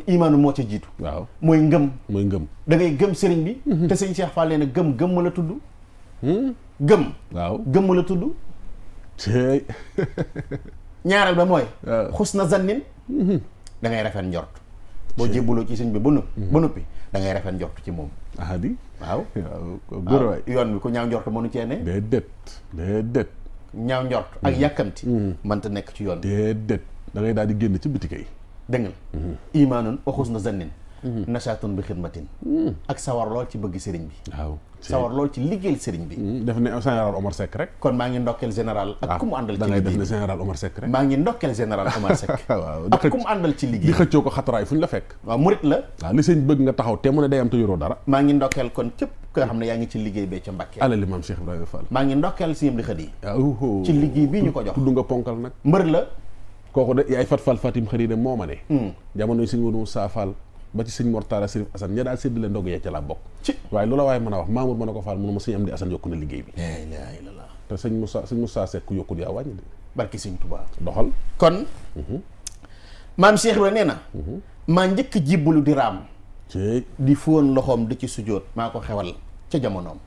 imaanun moo ca jiitu. waaw. mooy ngëm. mooy ngëm. da ngay gëm sëriñ bi. te sëñ Cheikh Fall nee na gëm ma la tudd. gëm. waaw. gëm la tudd. cey. ñaareel ba mooy. waaw. xusna zannin. da ngay rafet njort. boo jébbaloo ci sëñ bi ba noppi da ngay rafet njort ci moom. di. waaw. waaw góor waay. yoon bi ku ñaaw njort mënu cee ne. déedéet. ñaaw njort ak yàkkamti. mënta nekk ci yoon bi. déedéet. da ngay daal di génn ci bitik yi. dégg nga. imaanun wa xusna zannin. nasaatun bi xidmatin. ak sawar lool ci bëgg sëriñ bi. waaw. sawar lool ci liggéeyal sëriñ bi. def ne général Omar Seck rek. kon maa ngi ndokkeel général ak ku mu àndal ci da ngay def liggéey ne bi. général Omar Seck rek. maa ngi ndokkeel général Omar Seck. waaw ak ku mu àndal ci di liggéey. xëccoo ko xataraay fu ñu la fekk. waaw murit la. waaw li sëñ bëgg nga taxaw te mu ne day am te yoroo dara. maa ngi ndokkeel kon képp koo xam ne yaa ngi ci liggéey bee ca Mbàkke. alali maam Cheikh Ibrahima Fall. maa ngi ndokkeel si yëm di xët yi. waaw. ci liggéey bii ñu ko jox. tudd nga ponkal nag. mbër la. kooku de yaay fat Fall Fatim xëri de moo ma ne. jamono yi sëñ Modou Moussa Fall ba ci sëñ Mortala Sërif Assane ña daal séddale ndog yee ca laa bokk. waaye loola waaye mën a wax Mamour mën a ko Fall mënu ma sëñ am di Assane yokku na liggéey bi. laa ilaaha illallaah. te sëñ Moussa Seck yokkul yaa wàññi de. barki sëñ Tuubaa. doxal. kon. maam Cheikh Ibra nee na. maa njëkk jibbalu di raam. ci di fóon loxoom di ci sujjóot maa ko xewal ca jamonoom.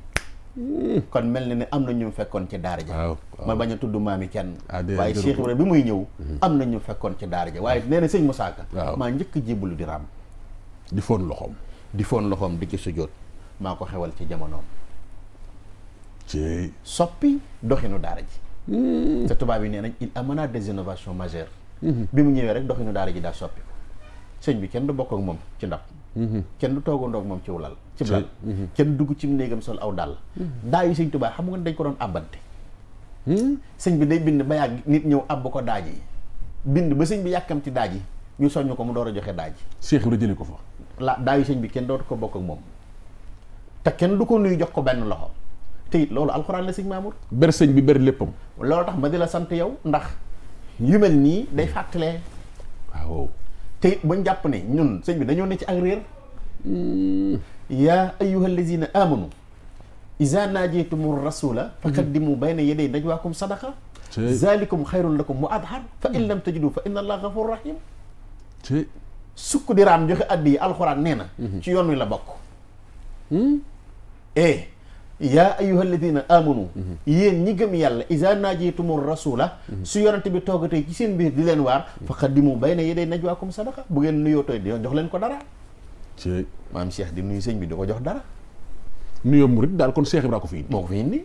kon mel na ne am na ñu fekkoon ci daara ja. waaw ma bañ a tudd maami kenn. déedéet waaye Cheikh Ibra bi muy ñëw. am na ñu fekkoon ci daara ja waaye nee na sëñ Moussa Ka. waaw maa njëkk jibbalu di raam. di foon loxoom. di foon loxoom di ci sujjóot maa ko xewal ci jamonoom. ci soppi doxinu daara ji. te tubaab yi nee nañ il amena des innovations majeures. bi mu ñëwee rek doxinu daara ji daa soppi ko. sëñ bi kenn du bokk ak moom ci ndab. kenn du toogandoo ak moom ci wulal. ci lal kenn dugg ci néegam sol aw dàll. daa yi sëñ Tuubaa xam nga dañ ko doon àbbante. sëñ bi day bind ba yàgg nit ñëw àbb ko daaj yi. bind ba sëñ bi yàkkam ci daaj yi ñu soññ ko mu door a joxe daaj yi. Cheikh Ibra jëli ko fa. daa yi sëñ bi kenn dootu ko bokk ak moom. te kenn du ko nuyu jox ko benn loxo. te it loolu alxuraan la sëñ Mamour. ber sëñ bi ber léppam. loolu tax ma di la sant yow ndax yu mel nii day fàttalee. waaw. te it bañ jàpp ne ñun sëñ bi dañoo ne ci ak réer. yaa ayyuha allazina amanu iza najaytumu rasula faqaddimu bayna yaday najwaakum sadaqa zalikum xayrun lakum wa adhar fa in lam tajidu fa inna allaha ghafurur rahim. sukk di raam joxe addi yi alxuraan nee na. ci yoon wi la bokk. yaa ayyuha alladina amanu yéen ñi gëm yàlla iza najaytumu rasula su yonante bi toogatee ci seen biir di leen waar faqaddimu bayna yaday najwaakum sadaqa bu ngeen nuyoo tooy di jox leen ko dara. maam Cheikh di nuyu sëñ bi di ko jox dara. nuyoo murit daal kon Cheikh Ibra ko fi indi. moo ko fi indi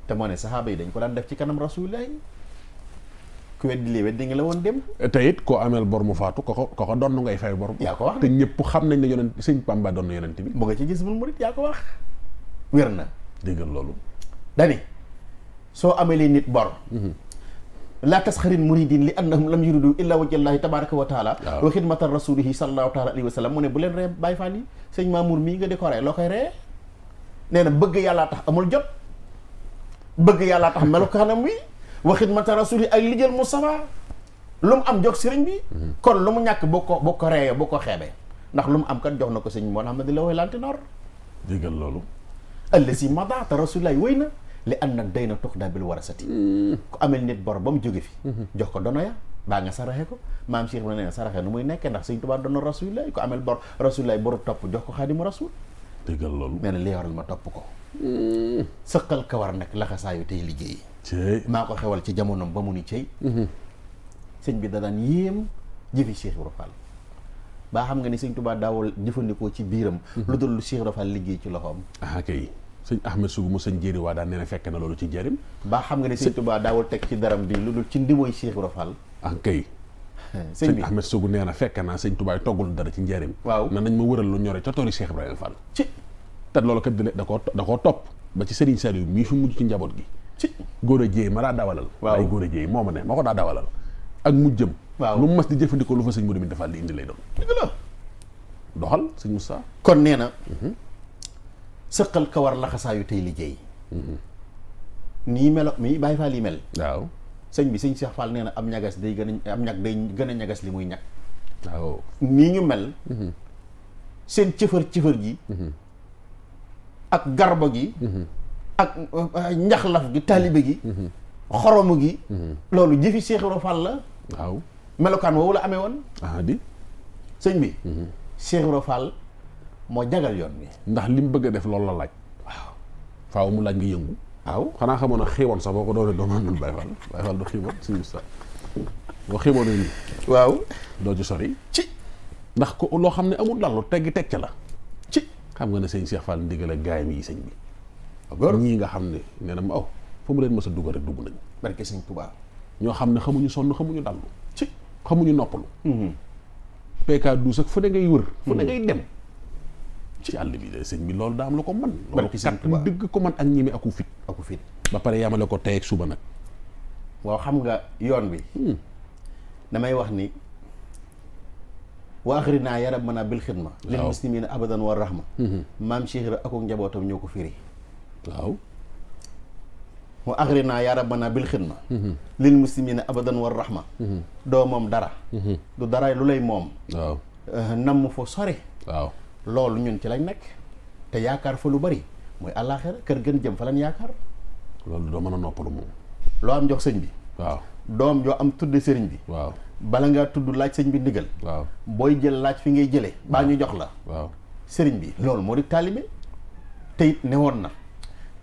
te moo ne saxaaba yi dañ ko daan def ci kanam rasulilah ku weddi lee weddi nga la woon dem. te it koo ameel bor mu faatu ko donn ngay fay bor. yaa ko wax te ñëpp xam nañ ne yonent sëñ Bamba doon na yonent bi. mu nga ci gis bul murit yaa ko wax wér na. déggal loolu. dani soo amelee nit bor. laa tasxarin muridin li annahum lam yuridu illa wajhallahi tabaraka wa taala wa xidmata rasulihi sallallahu taala alayhi wa sallam mu ne bu leen ree Baay Faal yi sëñ Mamour mii nga di ko ree loo koy ree nee na bëgg yàllaa tax amul jot bëgg yàllaa tax melukaanam wi wa xidmata rasulihi ak liggéeyal Mustafa lu mu am jox sëriñ bi kon lu mu ñàkk boo ko reeyee boo ko xeebee ndax lu mu am kat jox na ko sëñ Muhammad la way lante noor déggal loolu allasi madaata rasulillahi wéy na li an nag day na tuxdaa bil warasati ku amel nit bor ba mu jóge fi jox ko dono ya baa nga saraxe ko maam Cheikh na nee na saraxe nu muy nekkee ndax sëñ Tuubaa dono rasulillahi ku amel bor rasulillahi boru topp jox ko xaadimu rasul déggal loolu nee na li waral ma topp ko sëqal kawar nag laxasaayu tey liggéey maa ko xewal ci jamonoom ba mu ni cey sëñ bi da daan yéem jëfi Cheikh Ibra Fall baa xam nga ni sëñ Tuubaa daawul jëfandikoo ci biiram lu dul lu Cheikh Ibra Fall liggéey ci loxoom kay sëñ Ahmed Sougou mu sëñ Jéeri waa daan nee na fekk na loolu ci njëriñ. baa xam nga ne sëñ Tuubaa daawul teg ci daram bi lu dul ci ndimooy Cheikh Ibra Fall. kay. sëñ Ahmed Sougou nee na fekk naa sëñ Tuubaa toggul dara ci njëriñ. waaw na nañ ma wëral lu ñore ca toori Cheikh Ibrahima Fall. ci te loolu kat da koo topp ba ci Serigne Saliou mii fi mujj ci njaboot gi. ci góor a jéey ma daa dawalal. waaw ay góor a jéey moo ma ne ma ko daa dawalal. ak mujjëm. waaw lu mu mas di jëfandikoo lu fa sëñ Modou Minta Fall di indi lay doon. dëgg la doxal sëñ Moussa. kon nee na sëqal ka war laxasaayu tey liggéey nii melo mii Baay Faal yi mel. waaw sëñ bi sëñ Cheikh Fall nee na am ñagas day gën a am ñag day gën a ñagas li muy ñag. waaw nii ñu mel. seen cëfër ji. ak garbo gi. ak njaxlaf gi taalibe gi. xoromu gi. loolu jëfi Cheikh Ibra Fall la. waaw melokaan woowu la amee woon. di sëñ bi. Cheikh Ibra Fall moo jagal yoon bi. ndax li mu bëgg a def loolu la laaj. waaw faaw mu laaj nga yëngu. waaw xanaa xamoon na xiiwoon sax boo ko doonee doo maanul Baay Faal du xiiwoon sëñ Moussa boo xiiwoon nii. waaw doo ci sori. ci ndax ko loo xam ne amul dallu teggi teg ca la. ci xam nga ne sëñ Cheikh Fall ndigal ak gaay mi yi sëñ bi. ñii nga xam ne nee na ma fu mu leen mës a dugg rek dugg nañ. barke sëñ Tuubaa. ñoo xam ne xamuñu sonn xamuñu dallu. ci xamuñu noppalu. PK12 ak fu ne ngay wër. fu ne ngay dem. ci àll bi de sëñ bi loolu daa am lu ko man loolu kat dëgg ko man ak ñimi aku fit ba pare yamale ko tey ak suba nag. waaw xam nga yoon bi. damay wax ni. wa axrinaa ya rabbana bil xidma. lil muslimina abadan wa rahma. maam Cheikh Ibra ak njabootam ñoo ko firi. waaw. wa axrinaa ya rabbana bil xidma. lil muslimina abadan wa rahma. doo moom dara. du dara lu lay moom. waaw. namm fa sore. waaw. loolu ñun ci lañ nekk te yaakaar fa lu bari mooy àllaaxira kër gën jëm fa lañ yaakaar. loolu doo mën a noppalu moom. loo am jox sëñ bi. waaw. doom yoo am tudde sëriñ bi. waaw. bala ngaa tudd laaj sëñ bi ndigal. waaw. booy jël laaj fi ngay jëlee. baa ñu jox la. waaw. sëriñ bi loolu moo di taalibe te it ne woon na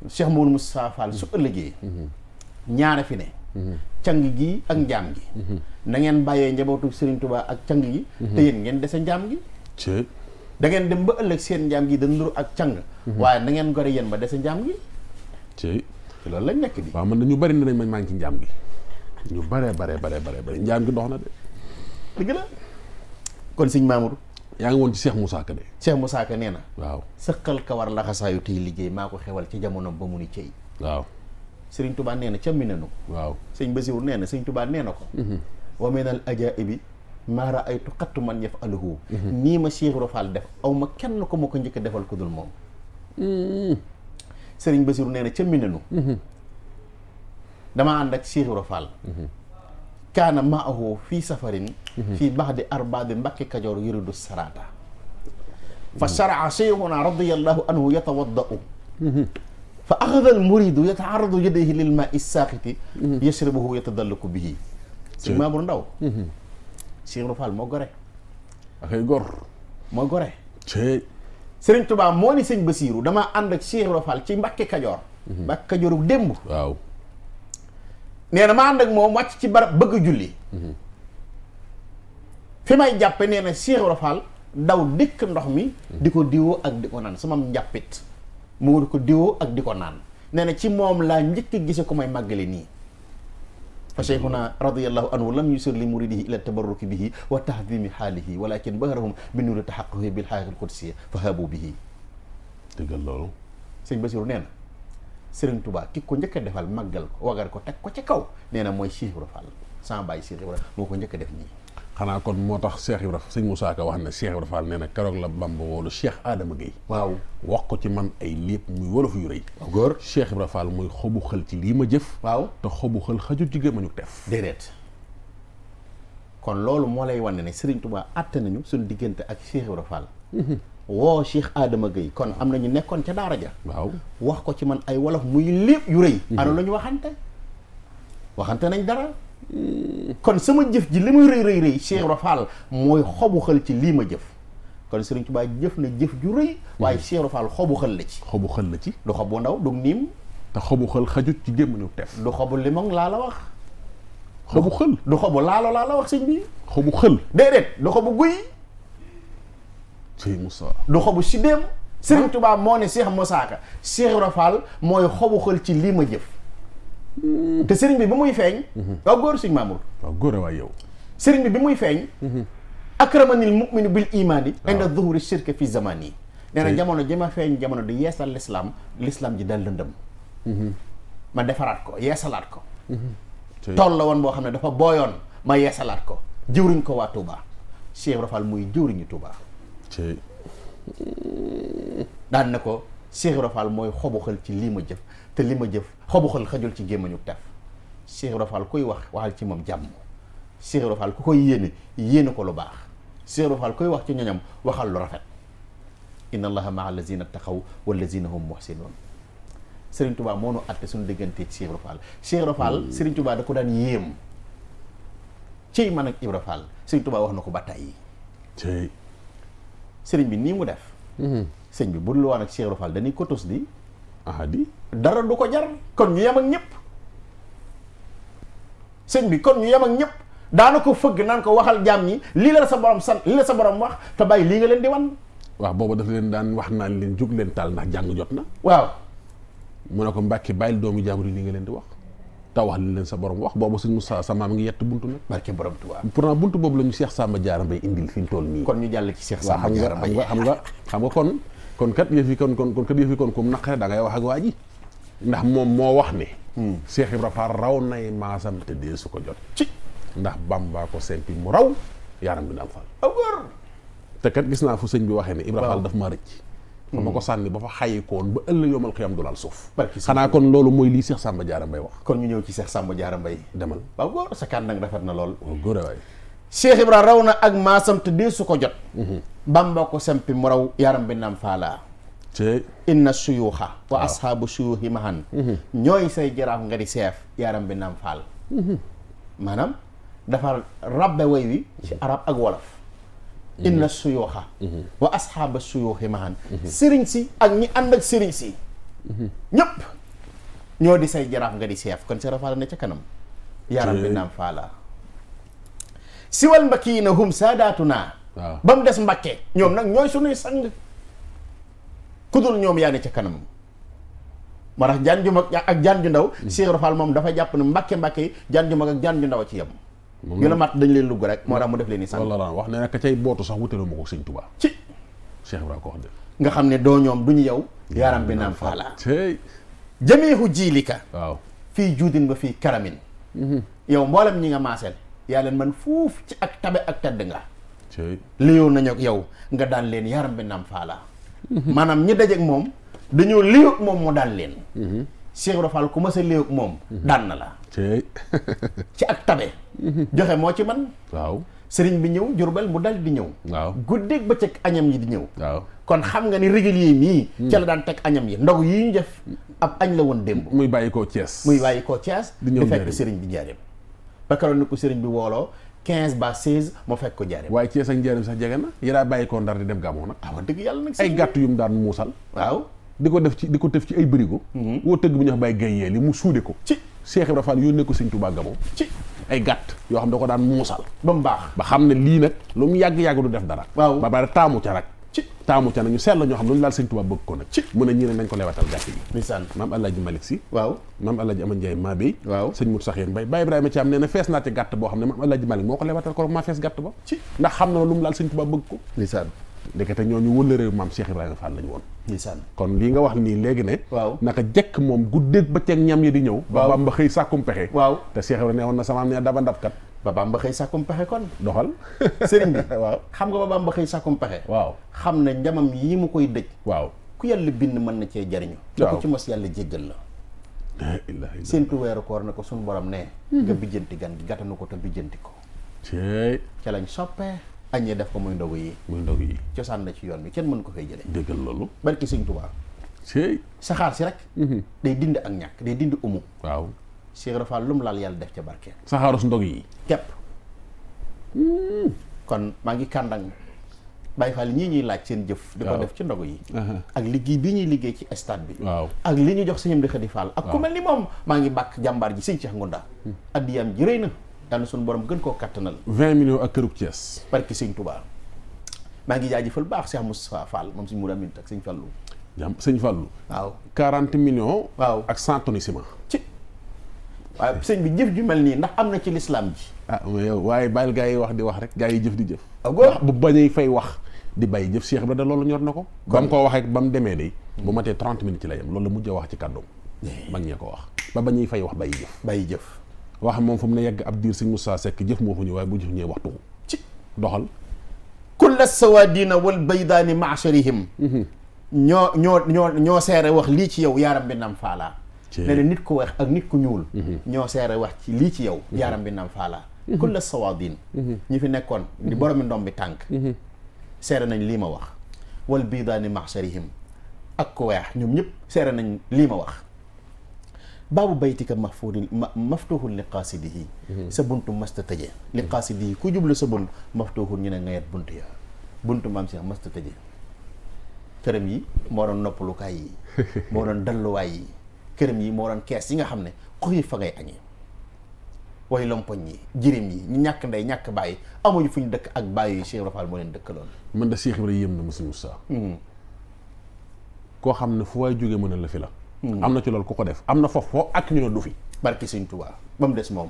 Cheikh Mouhamadou Moustapha Fall su ëllëgee. ñaare fi ne. cang gi ak njaam gi. na ngeen bàyyee njabootu sëriñ Touba ak cang gi. te yéen ngeen dese njaam gi. da ngeen dem ba ëllëg seen njaam gi da nuru ak càng. waaye na ngeen gore yéen ba dese njaam gi. ci loolu lañ nekk di. waaw man na ñu bari ne nañ maa ngi ci njaam gi. ñu bare njaam gi dox na de. dëgg la kon sëñ Mamour. yaa ngi woon ci Cheikh Moussa Ka de. Cheikh Moussa Ka nee na. waaw. sëqal ka war laxasaayu tey liggéey maa ko xewal ci jamono ba mu ni cey. waaw. sëriñ Touba nee na ca Minanu. waaw. sëñ Basiru nee na sëñ Touba nee na ko. wa minal ajaa'ibi maa ra'aytu qattu man yaf'aluhu. nii ma Cheikh Ibra Fall def aw ma kenn ko ma ko njëkk defal ku dul moom. sëriñ Basiru nee na ca Minanu. damaa ànd ak Cheikh Ibra Fall. kaana maahu fii safarin. fii baxdi arbaabi Mbàkke Kajoor yuridu sarata. fa sharaa cheikhuna radiyallahu anhu yatawaddau. fa axada al muridu yataaradu yadayhi lil maa saaxiti. yashrabuhu yatadallaku bihi. sëñ Mamour Ndaw. Cheikh Ibra Fall moo gore. akay gor. moo gore. Sëriñ Tuubaa moo ni sëñ Basiiru damaa ànd ak Cheikh Ibra Fall ci Mbàkke Kajoor. Mbàkke Kajooru démb. waaw. nee na ma ànd ak moom wàcc ci barab bëgg a julli. fi may jàppe nee na Cheikh Ibra Fall daw dëkk ndox mi. di ko diwoo ak di ko naan sama njàppit mu di ko diwoo ak di ko naan. nee na ci moom laa njëkk a gise ko may màggale nii. fa cheikhuna radiyallahu anhu lam yusir li muridihi ila tabarruki bihi wa tahdimi xaalihi walakin baharahum bi nuuri taxaquhi bil xaaqil qudsiya fa habu bihi. dëggal loolu. sëñ Basiru nee na Sëriñ Tuubaa ki ko njëkk a defal màggal ko wagar ko teg ko ci kaw nee na mooy Cheikh Ibra Fall sama baay Cheikh Ibra moo ko njëkk a def nii. xanaa kon moo tax Cheikh Ibra sëñ Moussa Ka wax ne Cheikh Ibra Fall nee na keroog la Bamba woolu Cheikh Adama Gueye. waaw wax ko ci man ay lépp muy wolof yu rëy. waaw góor Cheikh Ibra Fall muy xobu xël ci lii ma jëf. waaw te xobu xël xaju ci gémmañu def. déedéet kon loolu moo lay wane ne Sëriñ Tuubaa àtte nañu suñu diggante ak Cheikh Ibra Fall. woo Cheikh Adama Gueye kon am na ñu nekkoon ca daara ja. waaw wax ko ci man ay wolof muy lépp yu rëy. ana la ñu waxante nañ dara. kon sama jëf ji li muy rëy rëy Cheikh Ibra Fall mooy xobu xël ci lii ma jëf. kon Sëriñ Tuubaa jëf na jëf ju rëy. waaye Cheikh Ibra Fall xobu xël la ci. xobu xël la ci. du xobu ndaw du niim. te xobu xël xajut ci gémmañu def. du xobu limon laa la wax. xobu xël. du xobu laalo laa la wax sëñ bi. xobu xël. déedéet du xobu guy. sëñ Moussa. du xobu sidéem. Sëriñ Tuubaa moo ne Cheikh Moussa Ka Cheikh Ibra Fall mooy xobu xël ci lii ma jëf. te sëriñ bi muy feeñ. waaw góor sëñ Mamour. waaw góor waay yow. sëriñ bi muy feeñ. akramanil mu'minu bil imaani. inda zuhuri shirk fi zamani. nee na jamono ji ma feeñ jamono di yeesal l'islam ji dal lëndëm. ma defaraat ko yeesalaat ko. tool la woon boo xam ne dafa booyoon ma yeesalaat ko jëwriñ ko waa Touba Cheikh Ibra Fall muy jëwriñu Touba. daan na ko Cheikh Ibra Fall mooy xobu xal ci lii ma jëf te li ma jëf xobu xal xajul ci gémmañu tef Cheikh Ibra Fall kuy wax waxal ci moom jàmm Cheikh Ibra Fall ku koy yéene ko lu baax Cheikh Ibra Fall kuy wax ci ñoñam waxal lu rafet inna allaha maa allazina taqaw wallazina hum muhsinun Serigne Touba moo nu àtte suñu diggante ci Cheikh Ibra Fall Cheikh Ibra Fall Serigne Touba da ko daan yéem ciy man ak Ibra Fall Serigne Touba wax na ko ba tàyyi Serigne bi nii mu def sëñ bi bu dul woon ak Cheikh Ibra Fall dañuy ko tos di dara du ko jar kon ñu yem ak ñëpp sëñ bi kon ñu yem ak ñëpp daana ko fëgg naan ko waxal jaam ñi lii la sa borom sant lii la sa borom wax te bàyyi lii nga leen di wan waaw boobu daf leen daan wax naan leen jóg leen taal ndax jàng jot na waaw mu ne ko Mbàkke bàyyil doomu jaambur yi li nga leen di wax te wax li leen sa borom wax boobu sëñ Moussa sa maam ngi yett buntu nag barke borom Tuubaa pourtant buntu boobu la ñu Cheikh Samba Diarra Mbaye indil fi ñu toll nii kon ñu jàll ci Cheikh Samba Diarra Mbaye xam nga kon kat yëf yi kon kat yëf yi kon kum naqare da ngay wax ak waa ji ndax moom moo wax ne Cheikh Ibra Fall raw nay maasam te dee su ko jot ci ndax Bamba ko sempi mu raw yaram bi daal Fall awar te kat gis naa fu sëñ bi waxee ne Ibra Fall daf ma rëcc fa ma ko sànni ba fa xayikoon ba ëllëg yomal xiyam du laal suuf xanaa kon loolu mooy lii Cheikh Samba Diarra Mbaye wax kon ñu ñëw ci Cheikh Samba Diarra Mbaye demal waaw góor sa kàddu nag rafet na lool góor waay Cheikh Ibra raw na ak maasam te dee su ko jot Bamba ko sempi mu raw yaram bi naam faala inna suyuuxa wa ashaabu suyuuxi mahan ñooy say jaraaf nga di seef yaram bi naam faal maanaam dafa rabbe way wi ci arab ak wolof inna suyuuxa wa ashaaba suyuuxi mahan sëriñ si ak ñi ànd ak sëriñ si ñëpp ñoo di say jaraaf nga di seef kon Cheikh Ibra Fall ne ca kanam yaram bi naam faala siwal mbakki na hum saadaatuna ba mu des Mbakke ñoom nag ñooy sunuy sang kudul ñoom yaa ne ca kanam moo tax jaan ju mag ak jaan ju ndaw Cheikh Ibra Fall moom dafa jàpp ne Mbakke yi jaan ju mag ak jaan ju ndaw a ci yem yu la mat dañ leen lugg rek moo tax mu def leen ni sang walla wax ne nag ka cay bootu sax wutelu ma ko sëñ Tuubaa ci Cheikh Ibra ko wax de nga xam ne doo ñoom du ñu yow yaram bi naam faala jamiihu jiilika waaw fii juudin ba fii karamin yow mboolem ñi nga maaseel yaa leen man fuuf ci ak tabe ak tedd nga léew nañu ak yow nga daan leen yaram bi naam faala maanaam ñi dajeek moom dañoo léew ak moom mu daan leen Cheikh Ibra Fall ku ma sa léew ak moom daan na la ci ak tabe joxe moo ci man waaw sëriñ bi ñëw Jurbel mu dal di ñëw waaw guddeeg bëccëg añam yi di ñëw waaw kon xam nga ni régulier mii ca la daan teg añam yi ndog yi ñu def ab añ la woon démb muy bàyyi koo Thiès di fekk sëriñ bi njaareem ba keroog ni ko sëriñ bi wooloo 15 ba 16 moo fekk ko njaareem waaye Thiès ak njaareem sax jege na yaraa bàyyi koo Ndar di dem Gàmmu nag wax dëgg yàlla nag ay gàtt yu mu daan muusal waaw di ko def ci ay bërigo woo tëgg bu ñu wax bàyyi gayyee li mu suude ko ci Cheikh Ibra Fall yónnee ko sëñ Tuubaa Gabon ci ay gàtt yoo xam da ko daan muusal ba mu baax ba xam ne lii nag lu mu yàgg-yàgg du def dara waaw ba pare taamu ca nag ñu seet la ñoo xam ne lu laal sëñ Tuubaa bëgg ko nag ci mu ne ñi ne nañ ko lewatal gàtt yi ndeysaan maam Alaaji Malick Si waaw maam Alaaji Ama Njaay maa béy waaw sëñ Mut Saxeen Mbay Baay Ibrahima Thiam nee na fees naa ci gàtt boo xam ne maam Alaaji Malick moo ko lewatal ko maa fees gàtt ba ci ndax xam na lu mu laal sëñ Tuubaa bëgg ko ndeysaan ndekete ñooñu wëla réew maam Cheikh Ibrahima Fall lañu woon ndeysaan kon lii nga wax nii léegi ne waaw naka jekk moom guddeeg bëccëg ñam yi di ñëw ba Bamba xëy sàkkum pexe waaw te Cheikh Ibrahima ne woon na sama am ne daba ndabkat ba Bamba xëy sàkkum pexe kon doxal sëriñ bi waaw xam nga ba Bamba xëy sàkkum pexe waaw xam ne njamam yi mu koy dëj waaw ku yàlla bind mën na cee jariñu da ko ci mos yàlla jéggal la séentu weeru koor na ko suñu borom ne nga bijjanti gan gi gàttanu ko te bijjanti ko ca lañ soppee añee def ko muy ndogu yi cosaan na ci yoon bi kenn mën ko fay jëlee déggal loolu barki sëñ Tuubaa saxaar si rek day dindi ak ñàkk day dindi umu waaw Cheikh Ibra Fall lu mu laal yàlla def ca barke saxaaru su ndog yi kepp kon maa ngi kàndang Baye Fall ñii ñuy laaj seen jëf di ko def ci ndogu yi ak liggéey bi ñuy liggéey ci stade bi waaw ak li ñu jox sëñam di Xadi Fall ak ku mel ni moom maa ngi bàkk jàmbaar ji sëñ Cheikh Ngunda addiyam ji rëy na yàlla suñu borom gën koo kattanal 20 millions ak kërub Thiès barki sëñ Touba maa ngi jaajëfal baax Cheikh Moustapha Fall moom suñu mu amit ak sëñ Fallou sëñ Fallou waaw 40 millions waaw ak 100 tonnes ciment ci waaye sëñ bi jëf ju mel nii ndax am na ci lislaam ji mais yow waaye bàyyil gaa yi wax di wax rek gaa yi jëf di jëf ndax bu bañuy fay wax di bàyyi jëf Cheikh Ibra da loolu ñor na ko ba mu ko waxee ba mu demee day bu matee 30 minutes ci la yem loolu la mujj a wax ci kàddoom mag ñee ko wax ba bañuy fay wax bàyyi jëf wax moom fu mu ne yegg ab diir sëñ Moussa Seck jëf moo fa ñëw waaye bu jëf ñëwee waxtu ci doxal kulla sawadina wal baydaani maasharihim ñoo seere wax lii ci yow yaaram bi nam faalaa ne na nit ku weex ak nit ku ñuul ñoo seere wax ci lii ci yow yaaram bi nam faalaa kulla sawadin ñi fi nekkoon di boromi ndom bi tànk seere nañ lii ma wax wal baydaani maasharihim ak ku weex ñoom ñëpp seere nañ lii ma wax baabu baytika maftuhun li qaasidihi sa buntu masta tëje li qaasidihi ku jublu sa bunt maftuhun ñu ne ngayet bunt ya buntu maam Cheikh masta tëje këram yi moo doon noppalukaay yi moo doon dalluwaay yi këram yi moo doon kees yi nga xam ne xuy fa ngay añee way lompoñ yi jirim yi ñu ñàkk ndey ñàkk bàyyi amuñu fu ñu dëkk ak bàyyi yi Cheikh Ibra Fall moo leen dëkkaloon man da Cheikh Ibra yéem na Moussa Moussa koo xam ne fu waay jógee mën a la fi la am na ci loolu ku ko def am na foofu foo ak ñu ne du fi barki Sëñ Tuubaa ba mu des moom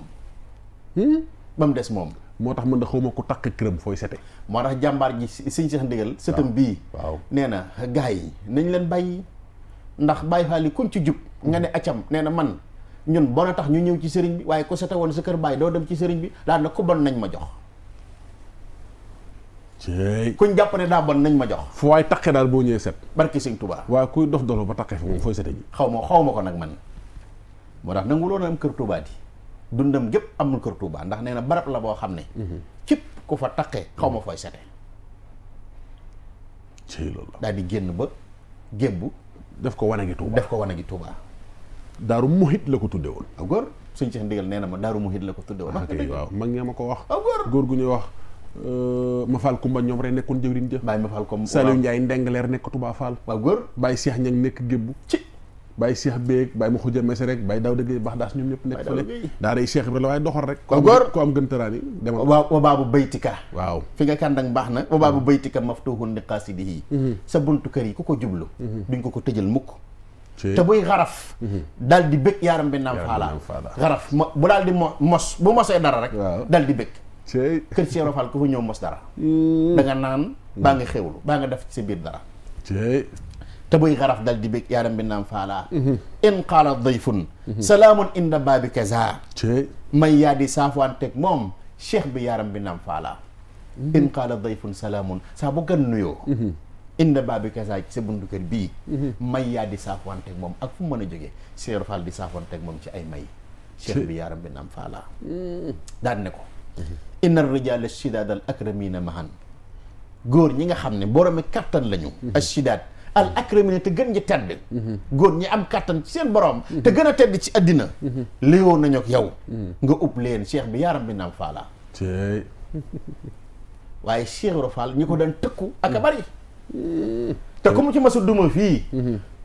ba mu des moom moo tax mën da xaw ma ku takk këram fooy sete moo tax jàmbaar ji Sëñ Cheikh Ndigal sëtam bii waaw nee na gars yi nañ leen bàyyi ndax bàyyi faal yi kuñ ci jub nga ne accam nee na man ñun bon a tax ñu ñëw ci sëriñ bi waaye ku sete woon sa kër bàyyi doo dem ci sëriñ bi daal na ku bon nañ ma jox kuñ jàpp ne daa bon nañ ma jox fu waay taqee daal boo ñëwee set barki Sëñ Tuubaa waaye kuy dof dolo ba taqee fa moom fooy sete ji xaw ma ko nag man moo tax nanguloon am kër Tuubaa di dundam gépp amul kër Tuubaa ndax nee na barab la boo xam ne képp ku fa taqee xaw ma fooy sete ci loolu la daal di génn ba gébbu def ko wane gi Tuubaa daaru muhit la ko tudde woon aw góor Sëñ Cheikh Ndigal nee na ma daaru muhit la ko tudde woon waaw mag ñee ma ko wax aw góor gu ñuy wax ma Fall Kumba ñoom rek nekkoon jëwriñ jë Baye ma Fall comme Saliou Ndiaye Ndengaleer nekk Touba Fall waaw góor Baye Cheikh Ñang nekk Gébbu ci Baye Cheikh Beeg Baye ma xuja mese rek Baye Daouda Gueye Baxdaas ñoom ñëpp nekk fële daa day Cheikh Ibra la waaye doxal rek waaw góor ko am gën tëraan yi demal wa baabu baytika waaw fi nga kàndang baax na wa baabu baytika maftuhun li qaasidihi sa buntu kër yi ku ko jublu duñ ko tëjal mukk te buy xaraf dal di bëgg yaaram bi naam faala xaraf bu daal di mos bu mosee dara rek dal di bëgg kër Cheikh Ibra Fall ku fa ñëw mos dara da nga naan baa nga xewlu baa nga def ci sa biir dara te buy xaraf dal di bëgg yaaram bi naam faala in qaala dayfun salaamun inda baabi kaza may yaa di saafuwanteeg moom cheikh bi yaaram bi naam faala in qaala dayfun salaamun saa bu gan nuyoo inda baabi kaza ci sa buntu kër bii may yaa di saafuwanteeg moom ak fu mu mën a jógee Cheikh Ibra Fall di saafuwanteeg moom ci ay may cheikh bi yaaram bi naam faala daan ne ko inna rijaal ashidaad al akramina mahan góor ñi nga xam ne boroomi kattan lañu ashidaad al akramina te gën ñi tedd góor ñi am kattan ci seen borom te gën a tedd ci àddina léewoo nañu ak yow nga ub leen cheikh bi yaaram bi naam faala waaye Cheikh Ibra Fall ñi ko daan tëkku ak a bari te ku mu ci masu duma fii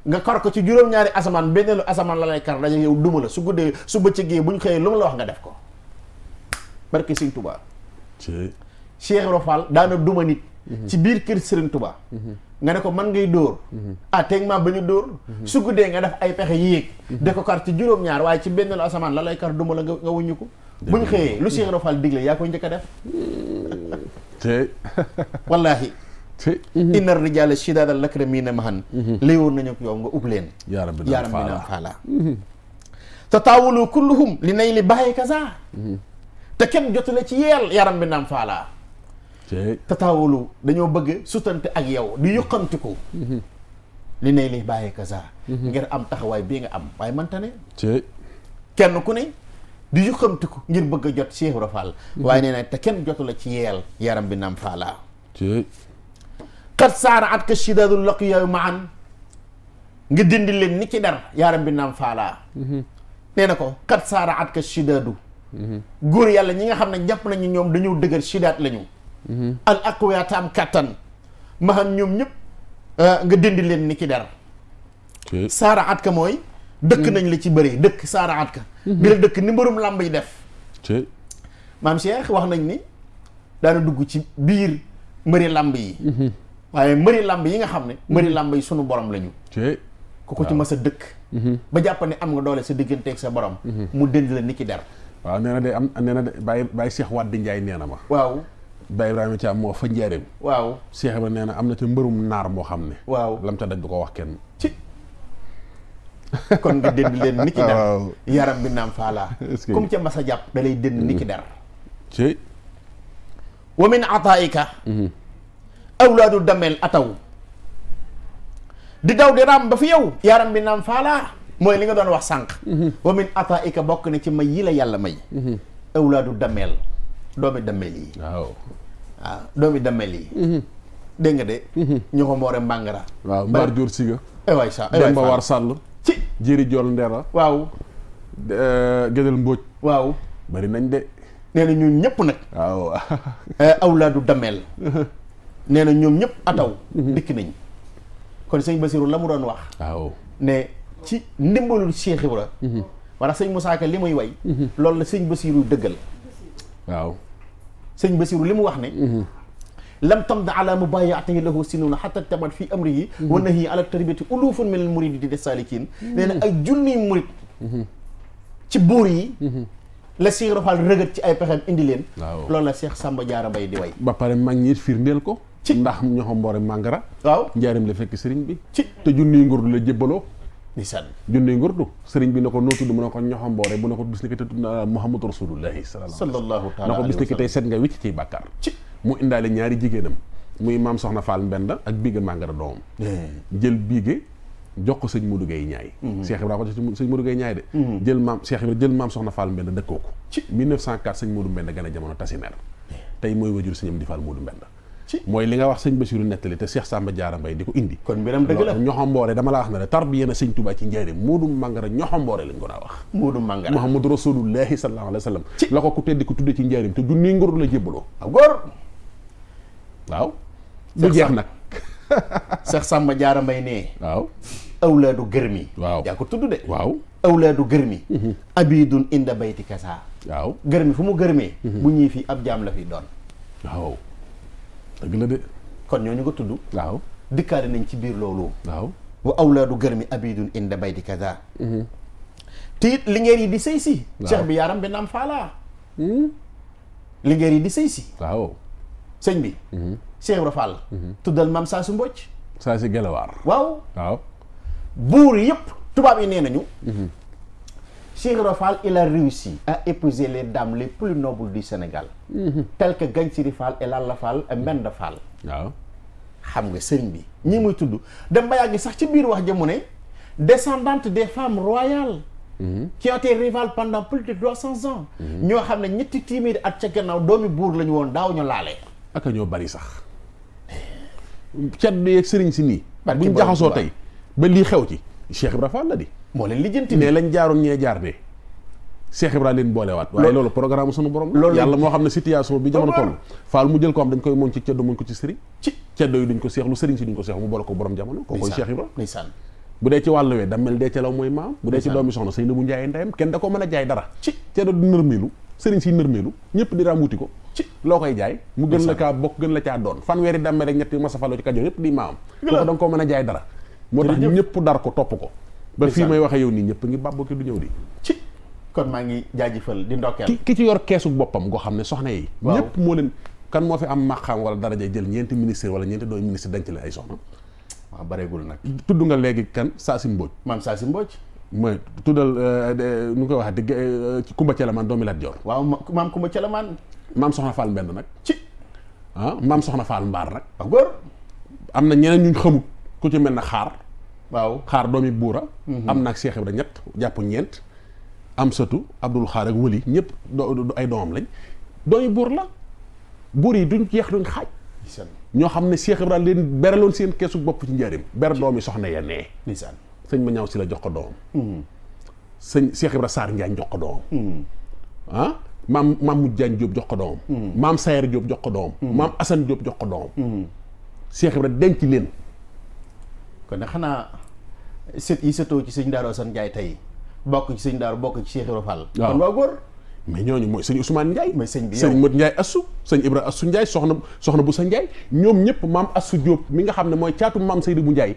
nga kar ko ci juróom-ñaari asamaan benneelu asamaan la lay kar dañu yow duma la su guddee su bëccëgee bu ñu xëyee lu mu la wax nga def ko barke Sëñ Tuubaa Cheikh Ibra Fall daana duma nit ci biir kër Sëriñ Tuubaa nga ne ko man ngay dóor teeg maa ba ñu dóor su guddee nga def ay pexe yéeg de ko kar ci juróom-ñaar waaye ci benneelu asamaan la lay kar duma la nga wuññu ko bu ñu xëyee lu Cheikh Ibra Fall digle yaa koy njëkk a def wallaahi inna rijaala shidaad al akramiina mahan léewoon nañu ko yow nga ub leen yaaram bi naam faala tataawalu kulluhum li nay li bàyyi kaza te kenn jotale ci yeel yaram bi naam faala tataawalu dañoo bëgg sutante ak yow di yuqamtiku li nay li bàyyi kaza ngir am taxawaay bii nga am waaye manta ne kenn ku ne di yuqamtiku ngir bëgg a jot Cheikh Ibra Fall waaye nee na te kenn jotale ci yeel yaram bi naam faala qad saara at ka shidaadul laqiyaa maan nga dindi leen ni ci dar yaram bi naam faala nee na ko qad saara at ka shidaadu góor yàlla ñi nga xam ne jàpp nañu ñoom dañoo dëgër shidaat lañu al aqwiyaa am kàttan mahan ñoom ñëpp nga dindi leen ni ci dar saara at ka mooy dëkk nañ la ci bëri dëkk saara at ka bi la dëkk ni mbërum làmb yi def maam Cheikh wax nañ ni daana dugg ci biir mbëri làmb yi waaye mbëri làmb yi nga xam ne mbëri làmb yi sunu borom lañu ku ko ci mas a dëkk ba jàpp ne am nga doole sa digganteeg sa borom mu dënd la ni ki der waaw nee na de am nee na de Baye Cheikh Wade Ndiaye nee na ma waaw Baye Ibrahima Thiam moo fa njaareem waaw Cheikh Ibrahima nee na am na ca mbërum naar moo xam ne waaw lam ca daj du ko wax kenn ci kon nga dënd leen ni ki der yaram bi naam faala comme ca mas a jàpp da lay dënd ni ki der ci wa min ataika awlaadu dameel ataw di daw di raam ba fi yow yaram bi naam faalaa mooy li nga doon wax sànq wa min ataika bokk na ci may yi la yàlla may awlaadu dameel doomi dameel yi waaw doomi dameel yi dégg nga de ñu ko mboore mbàngara waaw mbaar jóor siga waay sa dem ba war sàll ci jëri jool ndera waaw gédal mbóoj waaw bari nañ de nee na ñun ñëpp nag waaw awlaadu dameel nee na ñoom ñëpp ataw dikk nañ kon sëñ Basiru la mu doon wax waaw ne ci ndimbalul Cheikh Ibra wala sëñ Moussa Ka li muy way loolu la sëñ Basiru dëggal waaw sëñ Basiru li mu wax ne lam tamd ala mubayaatihi lahu sinuna xata tamat fi amrihi wa nahi ala tarbiyati ulufun min al muridi di salikin nee na ay junniy murid ci buur yi la Cheikh Ibra Fall rëgët ci ay pexeem indi leen loolu la Cheikh Samba Diarra Mbaye di way ba pare mag ñi firndeel ko ci ndax ñoxo mboore màngara waaw njaarim la fekk sëriñ bi ci te junniy ngurdu la jébbaloo ndeysaan junniy ngurdu sëriñ bi ne ko noo tudd mu ne ko ñoxo mboore bu ne ko bis ni ki te tudd na Muhammadu Rasulullahi sallallahu taala na ko bis ni ki tey set nga wicc ciy bàkkaar ci mu indaale ñaari jigéenam muy maam soxna Fall Mbenda ak biige màngara doomam jël biige jox ko sëñ Modou Gueye ñaay Cheikh Ibra ko ci sëñ Modou Gueye ñaay de jël maam Cheikh Ibra jël maam soxna Fall Mbenda dëkkoo ko ci 1904 sëñ Modou Mbenda gën a jamono tasineer tey mooy wajur sëñam di Fall Modou Mbenda mooy li nga wax sëñ Bassirou nettali te Cheikh Samba Diarra Mbaye di ko indi kon mbiram dëgg la ñoxamboore dama la wax ne la tarbiya na sëñ Touba ci njaareem Modou Mangara ñoxamboore lañ ko daa wax Modou Mangara Muhammadu Rasulullahi sallallahu alayhi wa sallam la ko ku teddi ko tudde ci njaareem te junni ngor la jébbaloo góor waaw du jeex nag Cheikh Samba Diarra Mbaye nee waaw awlaadu gërmi waaw yaa ko tudd de waaw awlaadu gërmi abidun inda bayti kasa waaw gërmi fu mu gërmee bu ñëwee fii ab jaam la fi doon waaw dëgg la de kon ñooñu nga tudd waaw dikkaale nañ ci biir loolu waaw wa awlaadu gërmi abidun inda bayti kasa te it lingeer yi di sëy si cheikh bi yaaram bi naam faalaa lingeer yi di sëy si waaw sëñ bi Cheikh Ibra Fall tuddal maam saa su mbocc saa si gelawaar waaw waaw buur yëpp tubaab yi nee nañu Cheikh Ibra Fall il a réussi à épouser les dames les plus nobles du Sénégal telles que Gagne Siri Fall et Lalla Fall et Mbenda Fall waaw xam nga sëriñ bi ñi muy tudd dem ba yàgg sax ci biir wax ja mu ne descendante des femmes royales qui ont été rivales pendant plus de 200 ans ñoo xam ne ñetti téeméeri at ca gannaaw doomi buur la ñu woon daaw ñu laalee aka ñoo bari sax caddu yeeg sëriñ si nii buñ jaxasoo tey ba lii xew ci Cheikh Ibra Fall la di moo leen lijjanti ne lañ jaaroon ñee jaar de Cheikh Ibra leen boolewaat waaye loolu programme sunu borom loolu yàlla moo xam ne situation bi jamono toll Fall mu jël ko am dañ koy moom ci ceddo muñ ko ci sëriñ ci ceddo yi duñ ko seexlu sëriñ si duñ ko seex mu boole ko borom jamono koo koy Cheikh Ibra ndeysaan bu dee ci wàllu wee damel dee ca law mooy maam bu dee ci doomi soxna sëy na bu njaayee ndeyam kenn da ko mën a jaay dara ci ceddo di nërmeelu sëriñ si nërmeelu ñëpp di raam wuti ko ci loo koy jaay mu gën la kaa bokk gën la caa doon fanweeri dammel rek ñetti masa faloo ci Kajoor yëpp di maam kooku da nga koo mën a jaay dara moo tax ñëpp dar ko topp ko ba fii may waxee yow nii ñëpp ngi bàbboo ki du ñëw di ci kon maa ngi jaajëfal di ndokkeel ki ci yor keesu boppam goo xam ne soxna yi ñëpp moo leen kan moo fi am maqaam wala daraja jël ñeenti ministre wala ñeenti dooy ministre denc leen ay soxna waaw bareegul nag tudd nga léegi kan Saasi Mbóoj maam Saasi Mbóoj mooy tuddal nu ngi koy waxee di Kumba Celamaan doomi Lat Joor waaw maam Kumba Celamaan maam soxna Fall Mbend nag ci maam soxna Fall Mbaar nag waaw góor am na ñeneen ñu xamut ku ci mel na xaar waaw xaar doomi buura am naag Cheikh Ibra ñett jàpp ñeent am satu Abdul Xaar ak wëli ñëpp ay doomam lañ doomi buur la buur yi duñ jeex duñ xaaj ñoo xam ne Cheikh Ibra leen beraloon seen keesu bopp ci njaarim ber doomi soxna ya nee sëñ ma ñaaw si la jox ko doomam sëñ Cheikh Ibra Sarr Njaañ jox ko doomam maam Mujj Jaañ Jóob jox ko doomam maam Sayer Jóob jox ko doomam maam Asan Jóob jox ko doomam Cheikh Ibra denc leen kon nag xanaa sët yi sëtoo ci sëñ Daaru Asan Njaay tey bokk ci sëñ Daaru bokk ci Cheikh Ibra Fall kon waa góor mais ñooñu mooy sëñ Ousmane Ndiaye mooy sëñ bi yow sëñ Mot Ndiaye Assou sëñ Ibra Assou Ndiaye soxna bu sa Ndiaye ñoom ñëpp maam Assou Diop mi nga xam ne mooy caatu maam Seydou bu Ndiaye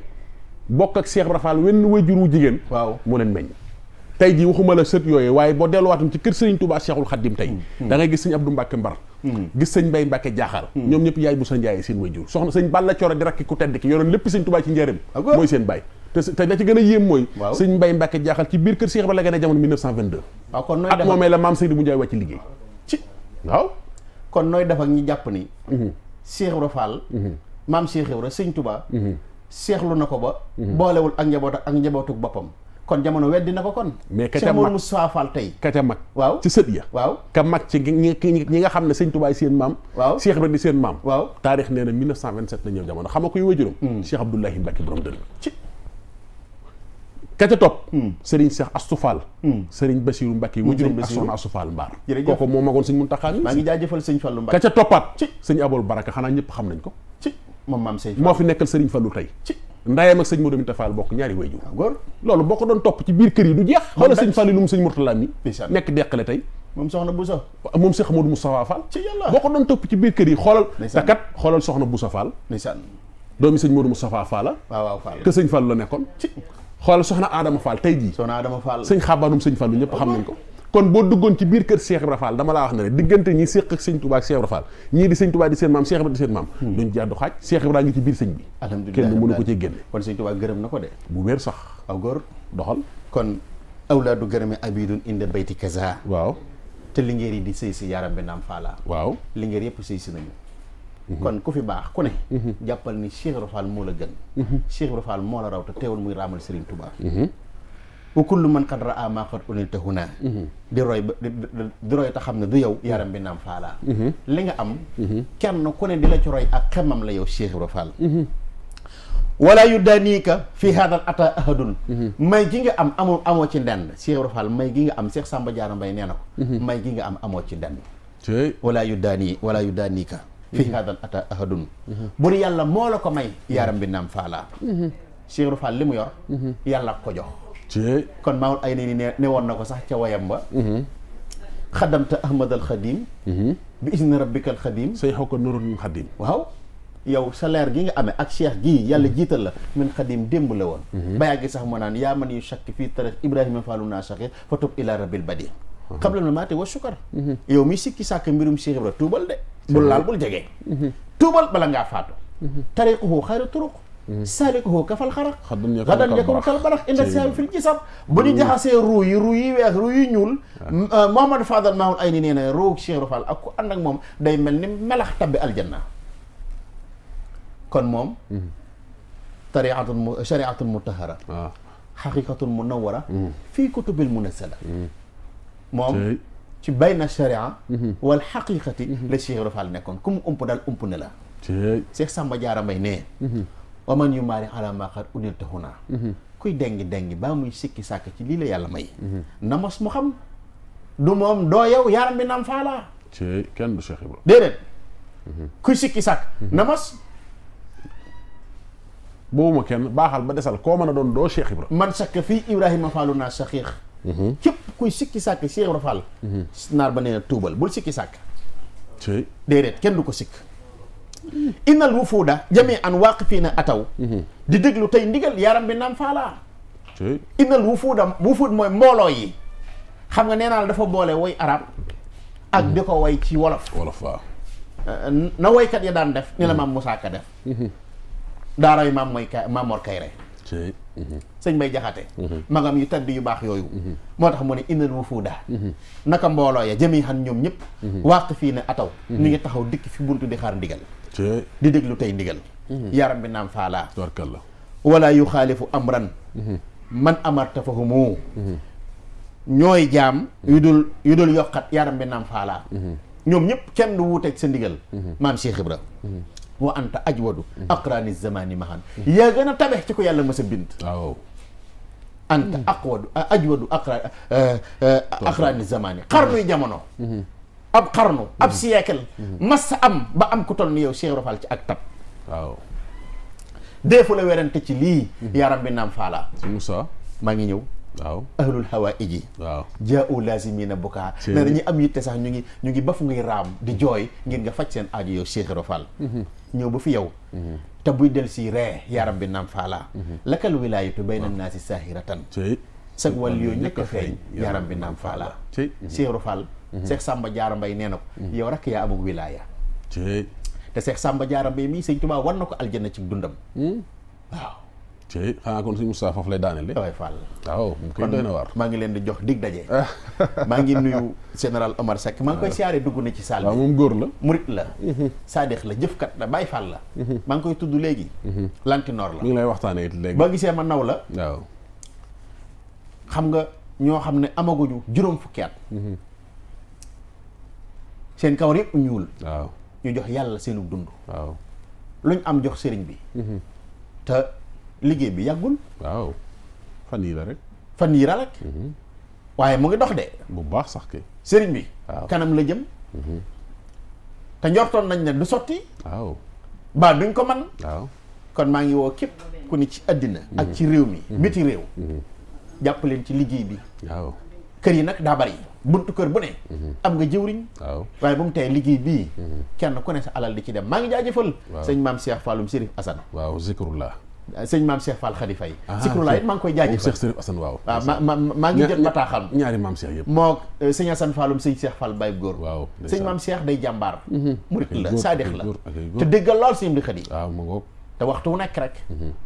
bokk ak Cheikh Ibra Fall wenn waajur wu jigéen waaw moo leen meññ tey jii waxuma la sët yooyu waaye boo delluwaatam ci kër Sëriñ Touba Cheikhul Khadim tey da ngay gis sëñ Abdou Mbacke Mbar gis sëñ Mbay Mbacke Jaaxal ñoom ñëpp yaay bu sa Ndiaye seen waajur soxna sëñ Balla Coro di rakki ku tedd ki yoroon lépp sëñ Touba ci njëriñ mooy seen baay te la ci gën a yéem mooy sëñ Mbay Mbacke Jaaxal ci biir kër Cheikh Ibra la gën a jamono 1922 waaw kon nooy at moomee la maam Seydou bu Ndiaye wàcc liggéey ci waaw kon nooy def ak ñi jàpp ni Cheikh Ibra Fall maam Cheikh Ibra sëñ Touba seexlu na ko ba boolewul ak njabootu boppam kon jamono weddi na ko kon mais ka ca Cheikh mag Moustapha Fall tey ka ca mag waaw ci sët ya waaw ka mag ci ñi nga xam ne sëñ Touba seen maam waaw Cheikh Ibra di seen maam waaw taarix nee na 1927 la ñëw jamono xam nga kuy wajuram Cheikh Abdoulahi Mbacke borom dënn ci ka ca topp Serigne Cheikh Astou Fall Serigne Bassirou Mbacke wajuram ak soxna Astou Fall Mbaar jërëjëf kooku moo magoon sëñ Mountakha maa ngi jaajëfal sëñ Fallou ka Mbacke ca toppaat ci sëñ Abol Baraka xanaa ñëpp xam nañ ko ci moom maam sëñ moo fi nekkal Serigne Fallou tey ci ndayam ak sëñ Modou Minta Fall bokk ñaari wayjur góor loolu boo ko doon topp ci biir kër yi du jeex xoolal sëñ Fallou lu mu sëñ Mourtala mi ndeysaan nekk deqale tey moom soxna Boussa moom Cheikh Modou Moustapha Fall ci yàlla boo ko doon topp ci biir kër yi xoolal ndeysaan te kat xoolal soxna Boussa Fall ndeysaan doomi sëñ Modou Moustapha Fall la waaw waaw Fall que sëñ Fall la nekkoon ci xoolal soxna Adama Fall tey jii soxna Adama Fall sëñ xabaanum sëñ Fallu ñëpp xam nañ ko kon boo duggoon ci biir kër Cheikh Ibra Fall dama laa wax ne diggante ñi séq ak sëñ Touba ak Cheikh Ibra Fall ñii di sëñ Touba di seen maam Cheikh Ibra di seen maam duñ jàddu xaaj Cheikh Ibra ngi ci biir sëñ bi alhamdulilah kenn mënu ko ci génne kon sëñ Touba gërëm na ko de bu wér sax waaw góor doxal kon awlaadu gërëme abidun inda bayti kaza waaw te lingeer yi di sëy si yaram bi naam faala waaw lingeer yëpp sëy si nañu kon ku fi baax ku ne jàppal ni Cheikh Ibra Fall moo la gën Cheikh Ibra Fall moo la raw te teewul muy raamal Serigne Touba wa kullu man qad raa maa qad unilta huna di roy di roy te xam ne du yow yaram bi naam faala li nga am kenn ku ne di la ci roy ak xemam la yow Cheikh Ibra Fall wala yu daaniika fii haadal ata ahadun may gi nga am amoo ci ndend Cheikh Ibra Fall may gi nga am Cheikh Samba Diarra Mbaye nee na ko may gi nga am amoo ci ndend wala yu daaniika fii haadal ata ahadun bur yàlla moo la ko may yaram bi naam faala Cheikh Ibra Fall li mu yor yàlla ko jox kon maamul ay ne woon na ko sax ca wayam ba xadamta ahmad al xadim bi isni rabbika al xadim say xaw ko nurul xadim waaw yow sa leer gi nga amee ak cheikh gii yàlla jiital la min xadim démb la woon ba yàgg sax mu naan yaa man yu shakk fii tarix ibrahima fallu naa shaqi fa tub ila rabbil badi qabla na maate wa shukar yow mi sikki sàkk mbirum Cheikh Ibra tuubal de bul laal bul jege tuubal bala ngaa faatu tariquhu xayru turuq saalikuhu kafal xaraq xadan yakunu kal barax inda saabi fil gisam bu ñu jaxasee ruu yi weex ruu yi ñuul Mouhamadou Fadal Maawul ay ni nee na ruu Cheikh Ibra Fall ak ku ànd ak moom day mel ni melax tabbi aljanna kon moom shariatun mutahara xaqiqatun munawara fii kutubil munazzala moom ci bayna sharia wal xaqiqati la Cheikh Ibra Fall nekkoon ku mu ump daal ump ne la Cheikh Samba Diarra Mbaye nee waman yu maari ala ma qad unilta huna kuy dengi baa muy sikki sàkk ci lii la yàlla may na mos mu xam du moom doo yow yaram bi naam faala kenn du Cheikh Ibra déedéet kuy sikki sàkk na mos boobu ma kenn baaxal ba desal koo mën a doon doo Cheikh Ibra man sakk fii Ibrahima Fallu naa saxiix képp kuy sikki sàkk Cheikh Ibra Fall naar ba nee na tuubal bul sikki sàkk déedéet kenn du ko sikk innal wufuuda jami an waaqifiina ataw di déglu tey ndigal yaram bi naam faala innal wufuud mooy mbooloo yi xam nga nee naa la dafa boole woy arab ak di ko woy ci wolof waaw na woykat ya daan def ni la maam Moussa Ka def daaray maam Mor Kayre sëñ Bay Jaxate magam yu tedd yu baax yooyu moo tax mu ne innal wufuuda naka mbooloo ya jami xan ñoom ñëpp waaqifiina ataw ñu ngi taxaw dikk fi buntu di xaar ndigal di déglu tey ndigal yaram bi naam faala tubarkalla wala yu xaalifu amran man amarta fahumu ñooy jaam yu dul yokkat yaram bi naam faala ñoom ñëpp kenn du wuuteeg sa ndigal maam Cheikh Ibra wa anta ajwadu aqrani zamani mahan yaa gën a tabe ci ko yàlla mës a bind waaw anta ajwadu aqrani zamani xarnuy jamono ab xarnu ab siècle mas am ba am ku toll ni yow Cheikh Ibra Fall ci ak tab waaw deefu la werante ci lii yaram bi naam faala si Moussa maa ngi ñëw waaw ahlul hawa iji waaw jaau lazimina bukaa ne dañuy am yitte sax ñu ngi ba fu ngay raam di jooy ngir nga faj seen aajo yow Cheikh Ibra Fall ñëw ba fi yow te buy del si ree yaram bi naam faala lakal wilaayatu bayna naasi saahiratan sag wàll yooyu njëkk a feeñ yaram bi naam faala Cheikh Ibra Fall Cheikh Samba Diarra Mbaye nee na ko yow rek yaa amul wilaaya te Cheikh Samba Diarra Mbaye mii Sëñ Tuubaa war na ko aljanna ci dundam waaw ci xanaa kon suñu Moustapha foofu lay daaneel de. waay Fall. waaw mu koy doy na waar. maa ngi leen di jox dig daje. maa ngi nuyu général Omar Seck maa ngi koy siyaare dugg na ci saal bi. waaw moom góor la. murit la. Saadix la jëfkat la Baay Fall la. maa ngi koy tudd léegi. lantinoor la mi ngi lay waxtaanee it léegi. boo gisee ma naw la. waaw. xam nga ñoo xam ne amaguñu juróom fukki at. seen kawar yëpp ñuul. waaw ñu jox yàlla seenu dund. waaw. luñ am jox sëriñ bi. te liggéey bi yàggul. waaw fan yii la rek. fan yii la rek. waaye mu ngi dox de. bu baax sax kay. sëriñ bi. waaw kanam la jëm. te njortoon nañ ne du sotti. waaw. ba duñ ko man waaw. kon maa ngi woo képp ku ni ci àddina ak ci réew mi. biti réew. jàpp leen ci liggéey bi. waaw. kër yi nag daa bari buntu kër bu ne. am nga jëwriñ. waaw. waaye bu mu tee liggéey bii. kenn ku ne sa alal di ci dem maa ngi jaajëfal. waaw sëñ maam Cheikh Falloum Sérif Assane. waaw zikrullah. sëñ maam Cheikh Fall Khady Faye. zikrullah it maa ngi koy jaajëfal. Cheikh Sérif Assane waaw. waaw maa ngi jot bataaxal. ñaari maam Cheikh yëpp. moo sëñ Assane Falloum sëñ Cheikh Fall Baye góor. waaw sëñ maam Cheikh day jàmbaar. murit la saadix la. te te déggal lool sëñ di Khady. waaw mu ngoog. te waxtu wu nekk rek.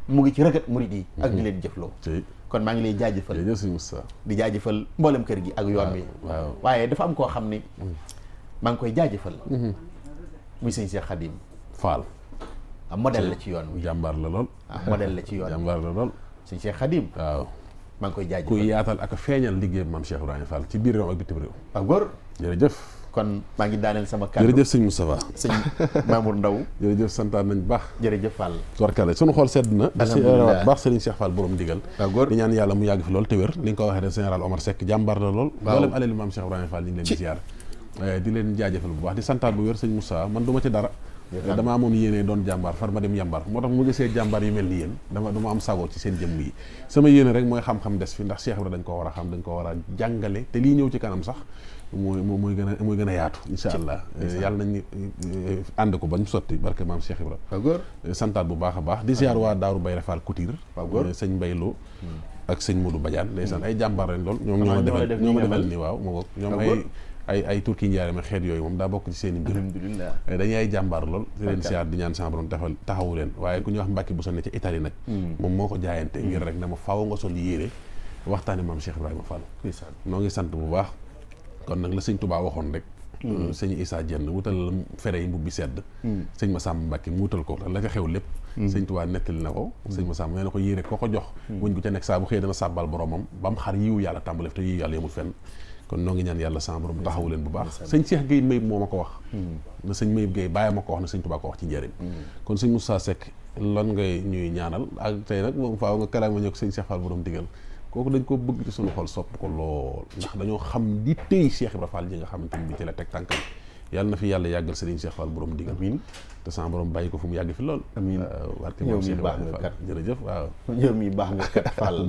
mu ngi ci rëgët murit yi. ak di leen jëfloo. ci kon maa ngi lay jaajëfal. jërëjëf sëñ Moustapha. di jaajëfal mboolem kër gi ak yoon wi. waaw waaye dafa am koo xam ni. maa ngi koy jaajëfal. muy sëñ Cheikh Khadim. Fall. modèle la ci yoon wi. jàmbaar la lool. modèle la ci yoon wi. jàmbaar la lool. sëñ Cheikh Khadim. waaw. maa ngi koy jaajëfal kuy yaatal ak feeñal liggéey maam Cheikh Ibrahima Fall ci biir réew ak bitim réew. waaw góor. jërëjëf. kon maa ngi daaneel sama kàddu. jërëjëf sëñ Moustapha. sëñ Mamour Ndaw. jërëjëf santaan nañ baax. jërëjëf Fall. tubarkalla sunu xool sedd na. alhamdulilah baax Serigne Cheikh Fall borom ndigal. waaw góor di ñaan yàlla mu yàgg fi lool te wér ni nga ko waxee rek général Omar Seck jàmbaar la lool. waaw mboolem alali maam Cheikh Ibrahima Fall ñu ngi leen di ziar. di leen jaajëfal bu baax di santaat bu wér sëñ Moussa man du ma ci dara. damaa amoon yéene doon jàmbaar far ma dem yàmbar moo tax mu gisee jàmbaar yu mel ni yéen dama am sago ci seen jëmm yi sama yéene rek mooy xam-xam des fi ndax Cheikh Ibrahima dañ ko war a xam dañ ko war a jàngale te lii ñëw ci kanam sax mooy gën a yaatu insha allah yàlla nañ ànd ko bañ sotti barke maam Cheikh Ibrahima waaw góor santaat bu baax a baax di ziar waa Daaru Bayre Fall Couture waaw góor sëñ Mbayloo ak sëñ Modou Badiane ndeysaan ay jàmbaar lañ lool ñoom ñoo ma defal nii waaw moo ñoom ay turki njaare ma xeet yooyu moom daa bokk ci seen i mbir alhamdulilah dañuy ay jàmbaar lool di leen siyaar di ñaan sama borom taxawu leen waaye ku ñuy wax Mbàkke bu sa ne ca Italie nag moom moo ko jaayante ngir rek dama faaw nga sol yére waxtaani maam Cheikh Ibrahima Fall noo ngi sant bu baax kon nag la sëñ Touba waxoon rek sëñ Issa Dieng wutal la fere yi mbubbi sedd sëñ Massamba Mbàkke mu wutal ko la ca xew lépp sëñ Touba nettali na ko sëñ Massamba nee na ko yére ko jox wuñ gu ca nekk saa bu xëyee dana sàbbal boromam ba mu xar yiwu yàlla tàmbale te yiwu yàlla yemul fenn kon noo ngi ñaan yàlla sama borom taxawu leen bu baax sëñ Cheikh Gueye Mayib moo ma ko wax na sëñ Mayib Gueye bàyyi ma ko wax na sëñ Touba ko wax ci njëriñ kon sëñ Moussa Seck lan ngay ñuy ñaanal ak tey nag moom faaw nga kalaama ñëw ko sëñ Cheikh Fall borom digal kooku dañ ko bëgg ci suñu xol sopp ko lool ndax dañoo xam di tey Cheikh Ibrahima Fall ji nga xamante ni bi ci la teg tànkam yàlla na fi yàlla yàggal sëriñ Cheikh Fall borom digal amiin te sama borom bàyyi ko fu mu yàgg fi lool amiin barke moom Cheikh Ibrahima Fall jërëjëf waaw yow mi baax nga kat Fall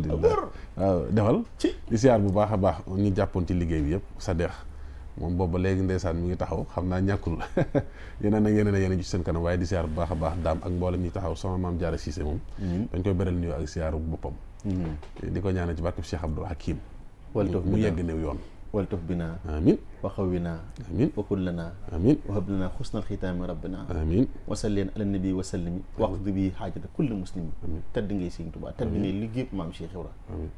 waaw defal ci di siyaar bu baax a baax ñu jàppoon ci liggéey bi yëpp sa deex moom boobu ba léegi ndeysaan mi ngi taxaw xam naa ñàkkul yeneen ak yeneen ci seen kanam waaye di siyaar bu baax a baax daam ak mboolem ñi taxaw sama maam Jaara Cissé moom dañ koy beral nuyu ak siyaaru boppam di ko ñaanal ci barkeb Cheikh Abdou Hakim mu yegg new yoon waltuf bina amin waxawina amin wakul lana amin wahab lana xusnal xitaami rabbina amin wasalleen ala nabi wasallimi waqdi bi xaajata kulli muslimi tedd ngay Sëriñ Tuubaa tedd ngay liggéey maam Cheikh Ibrahima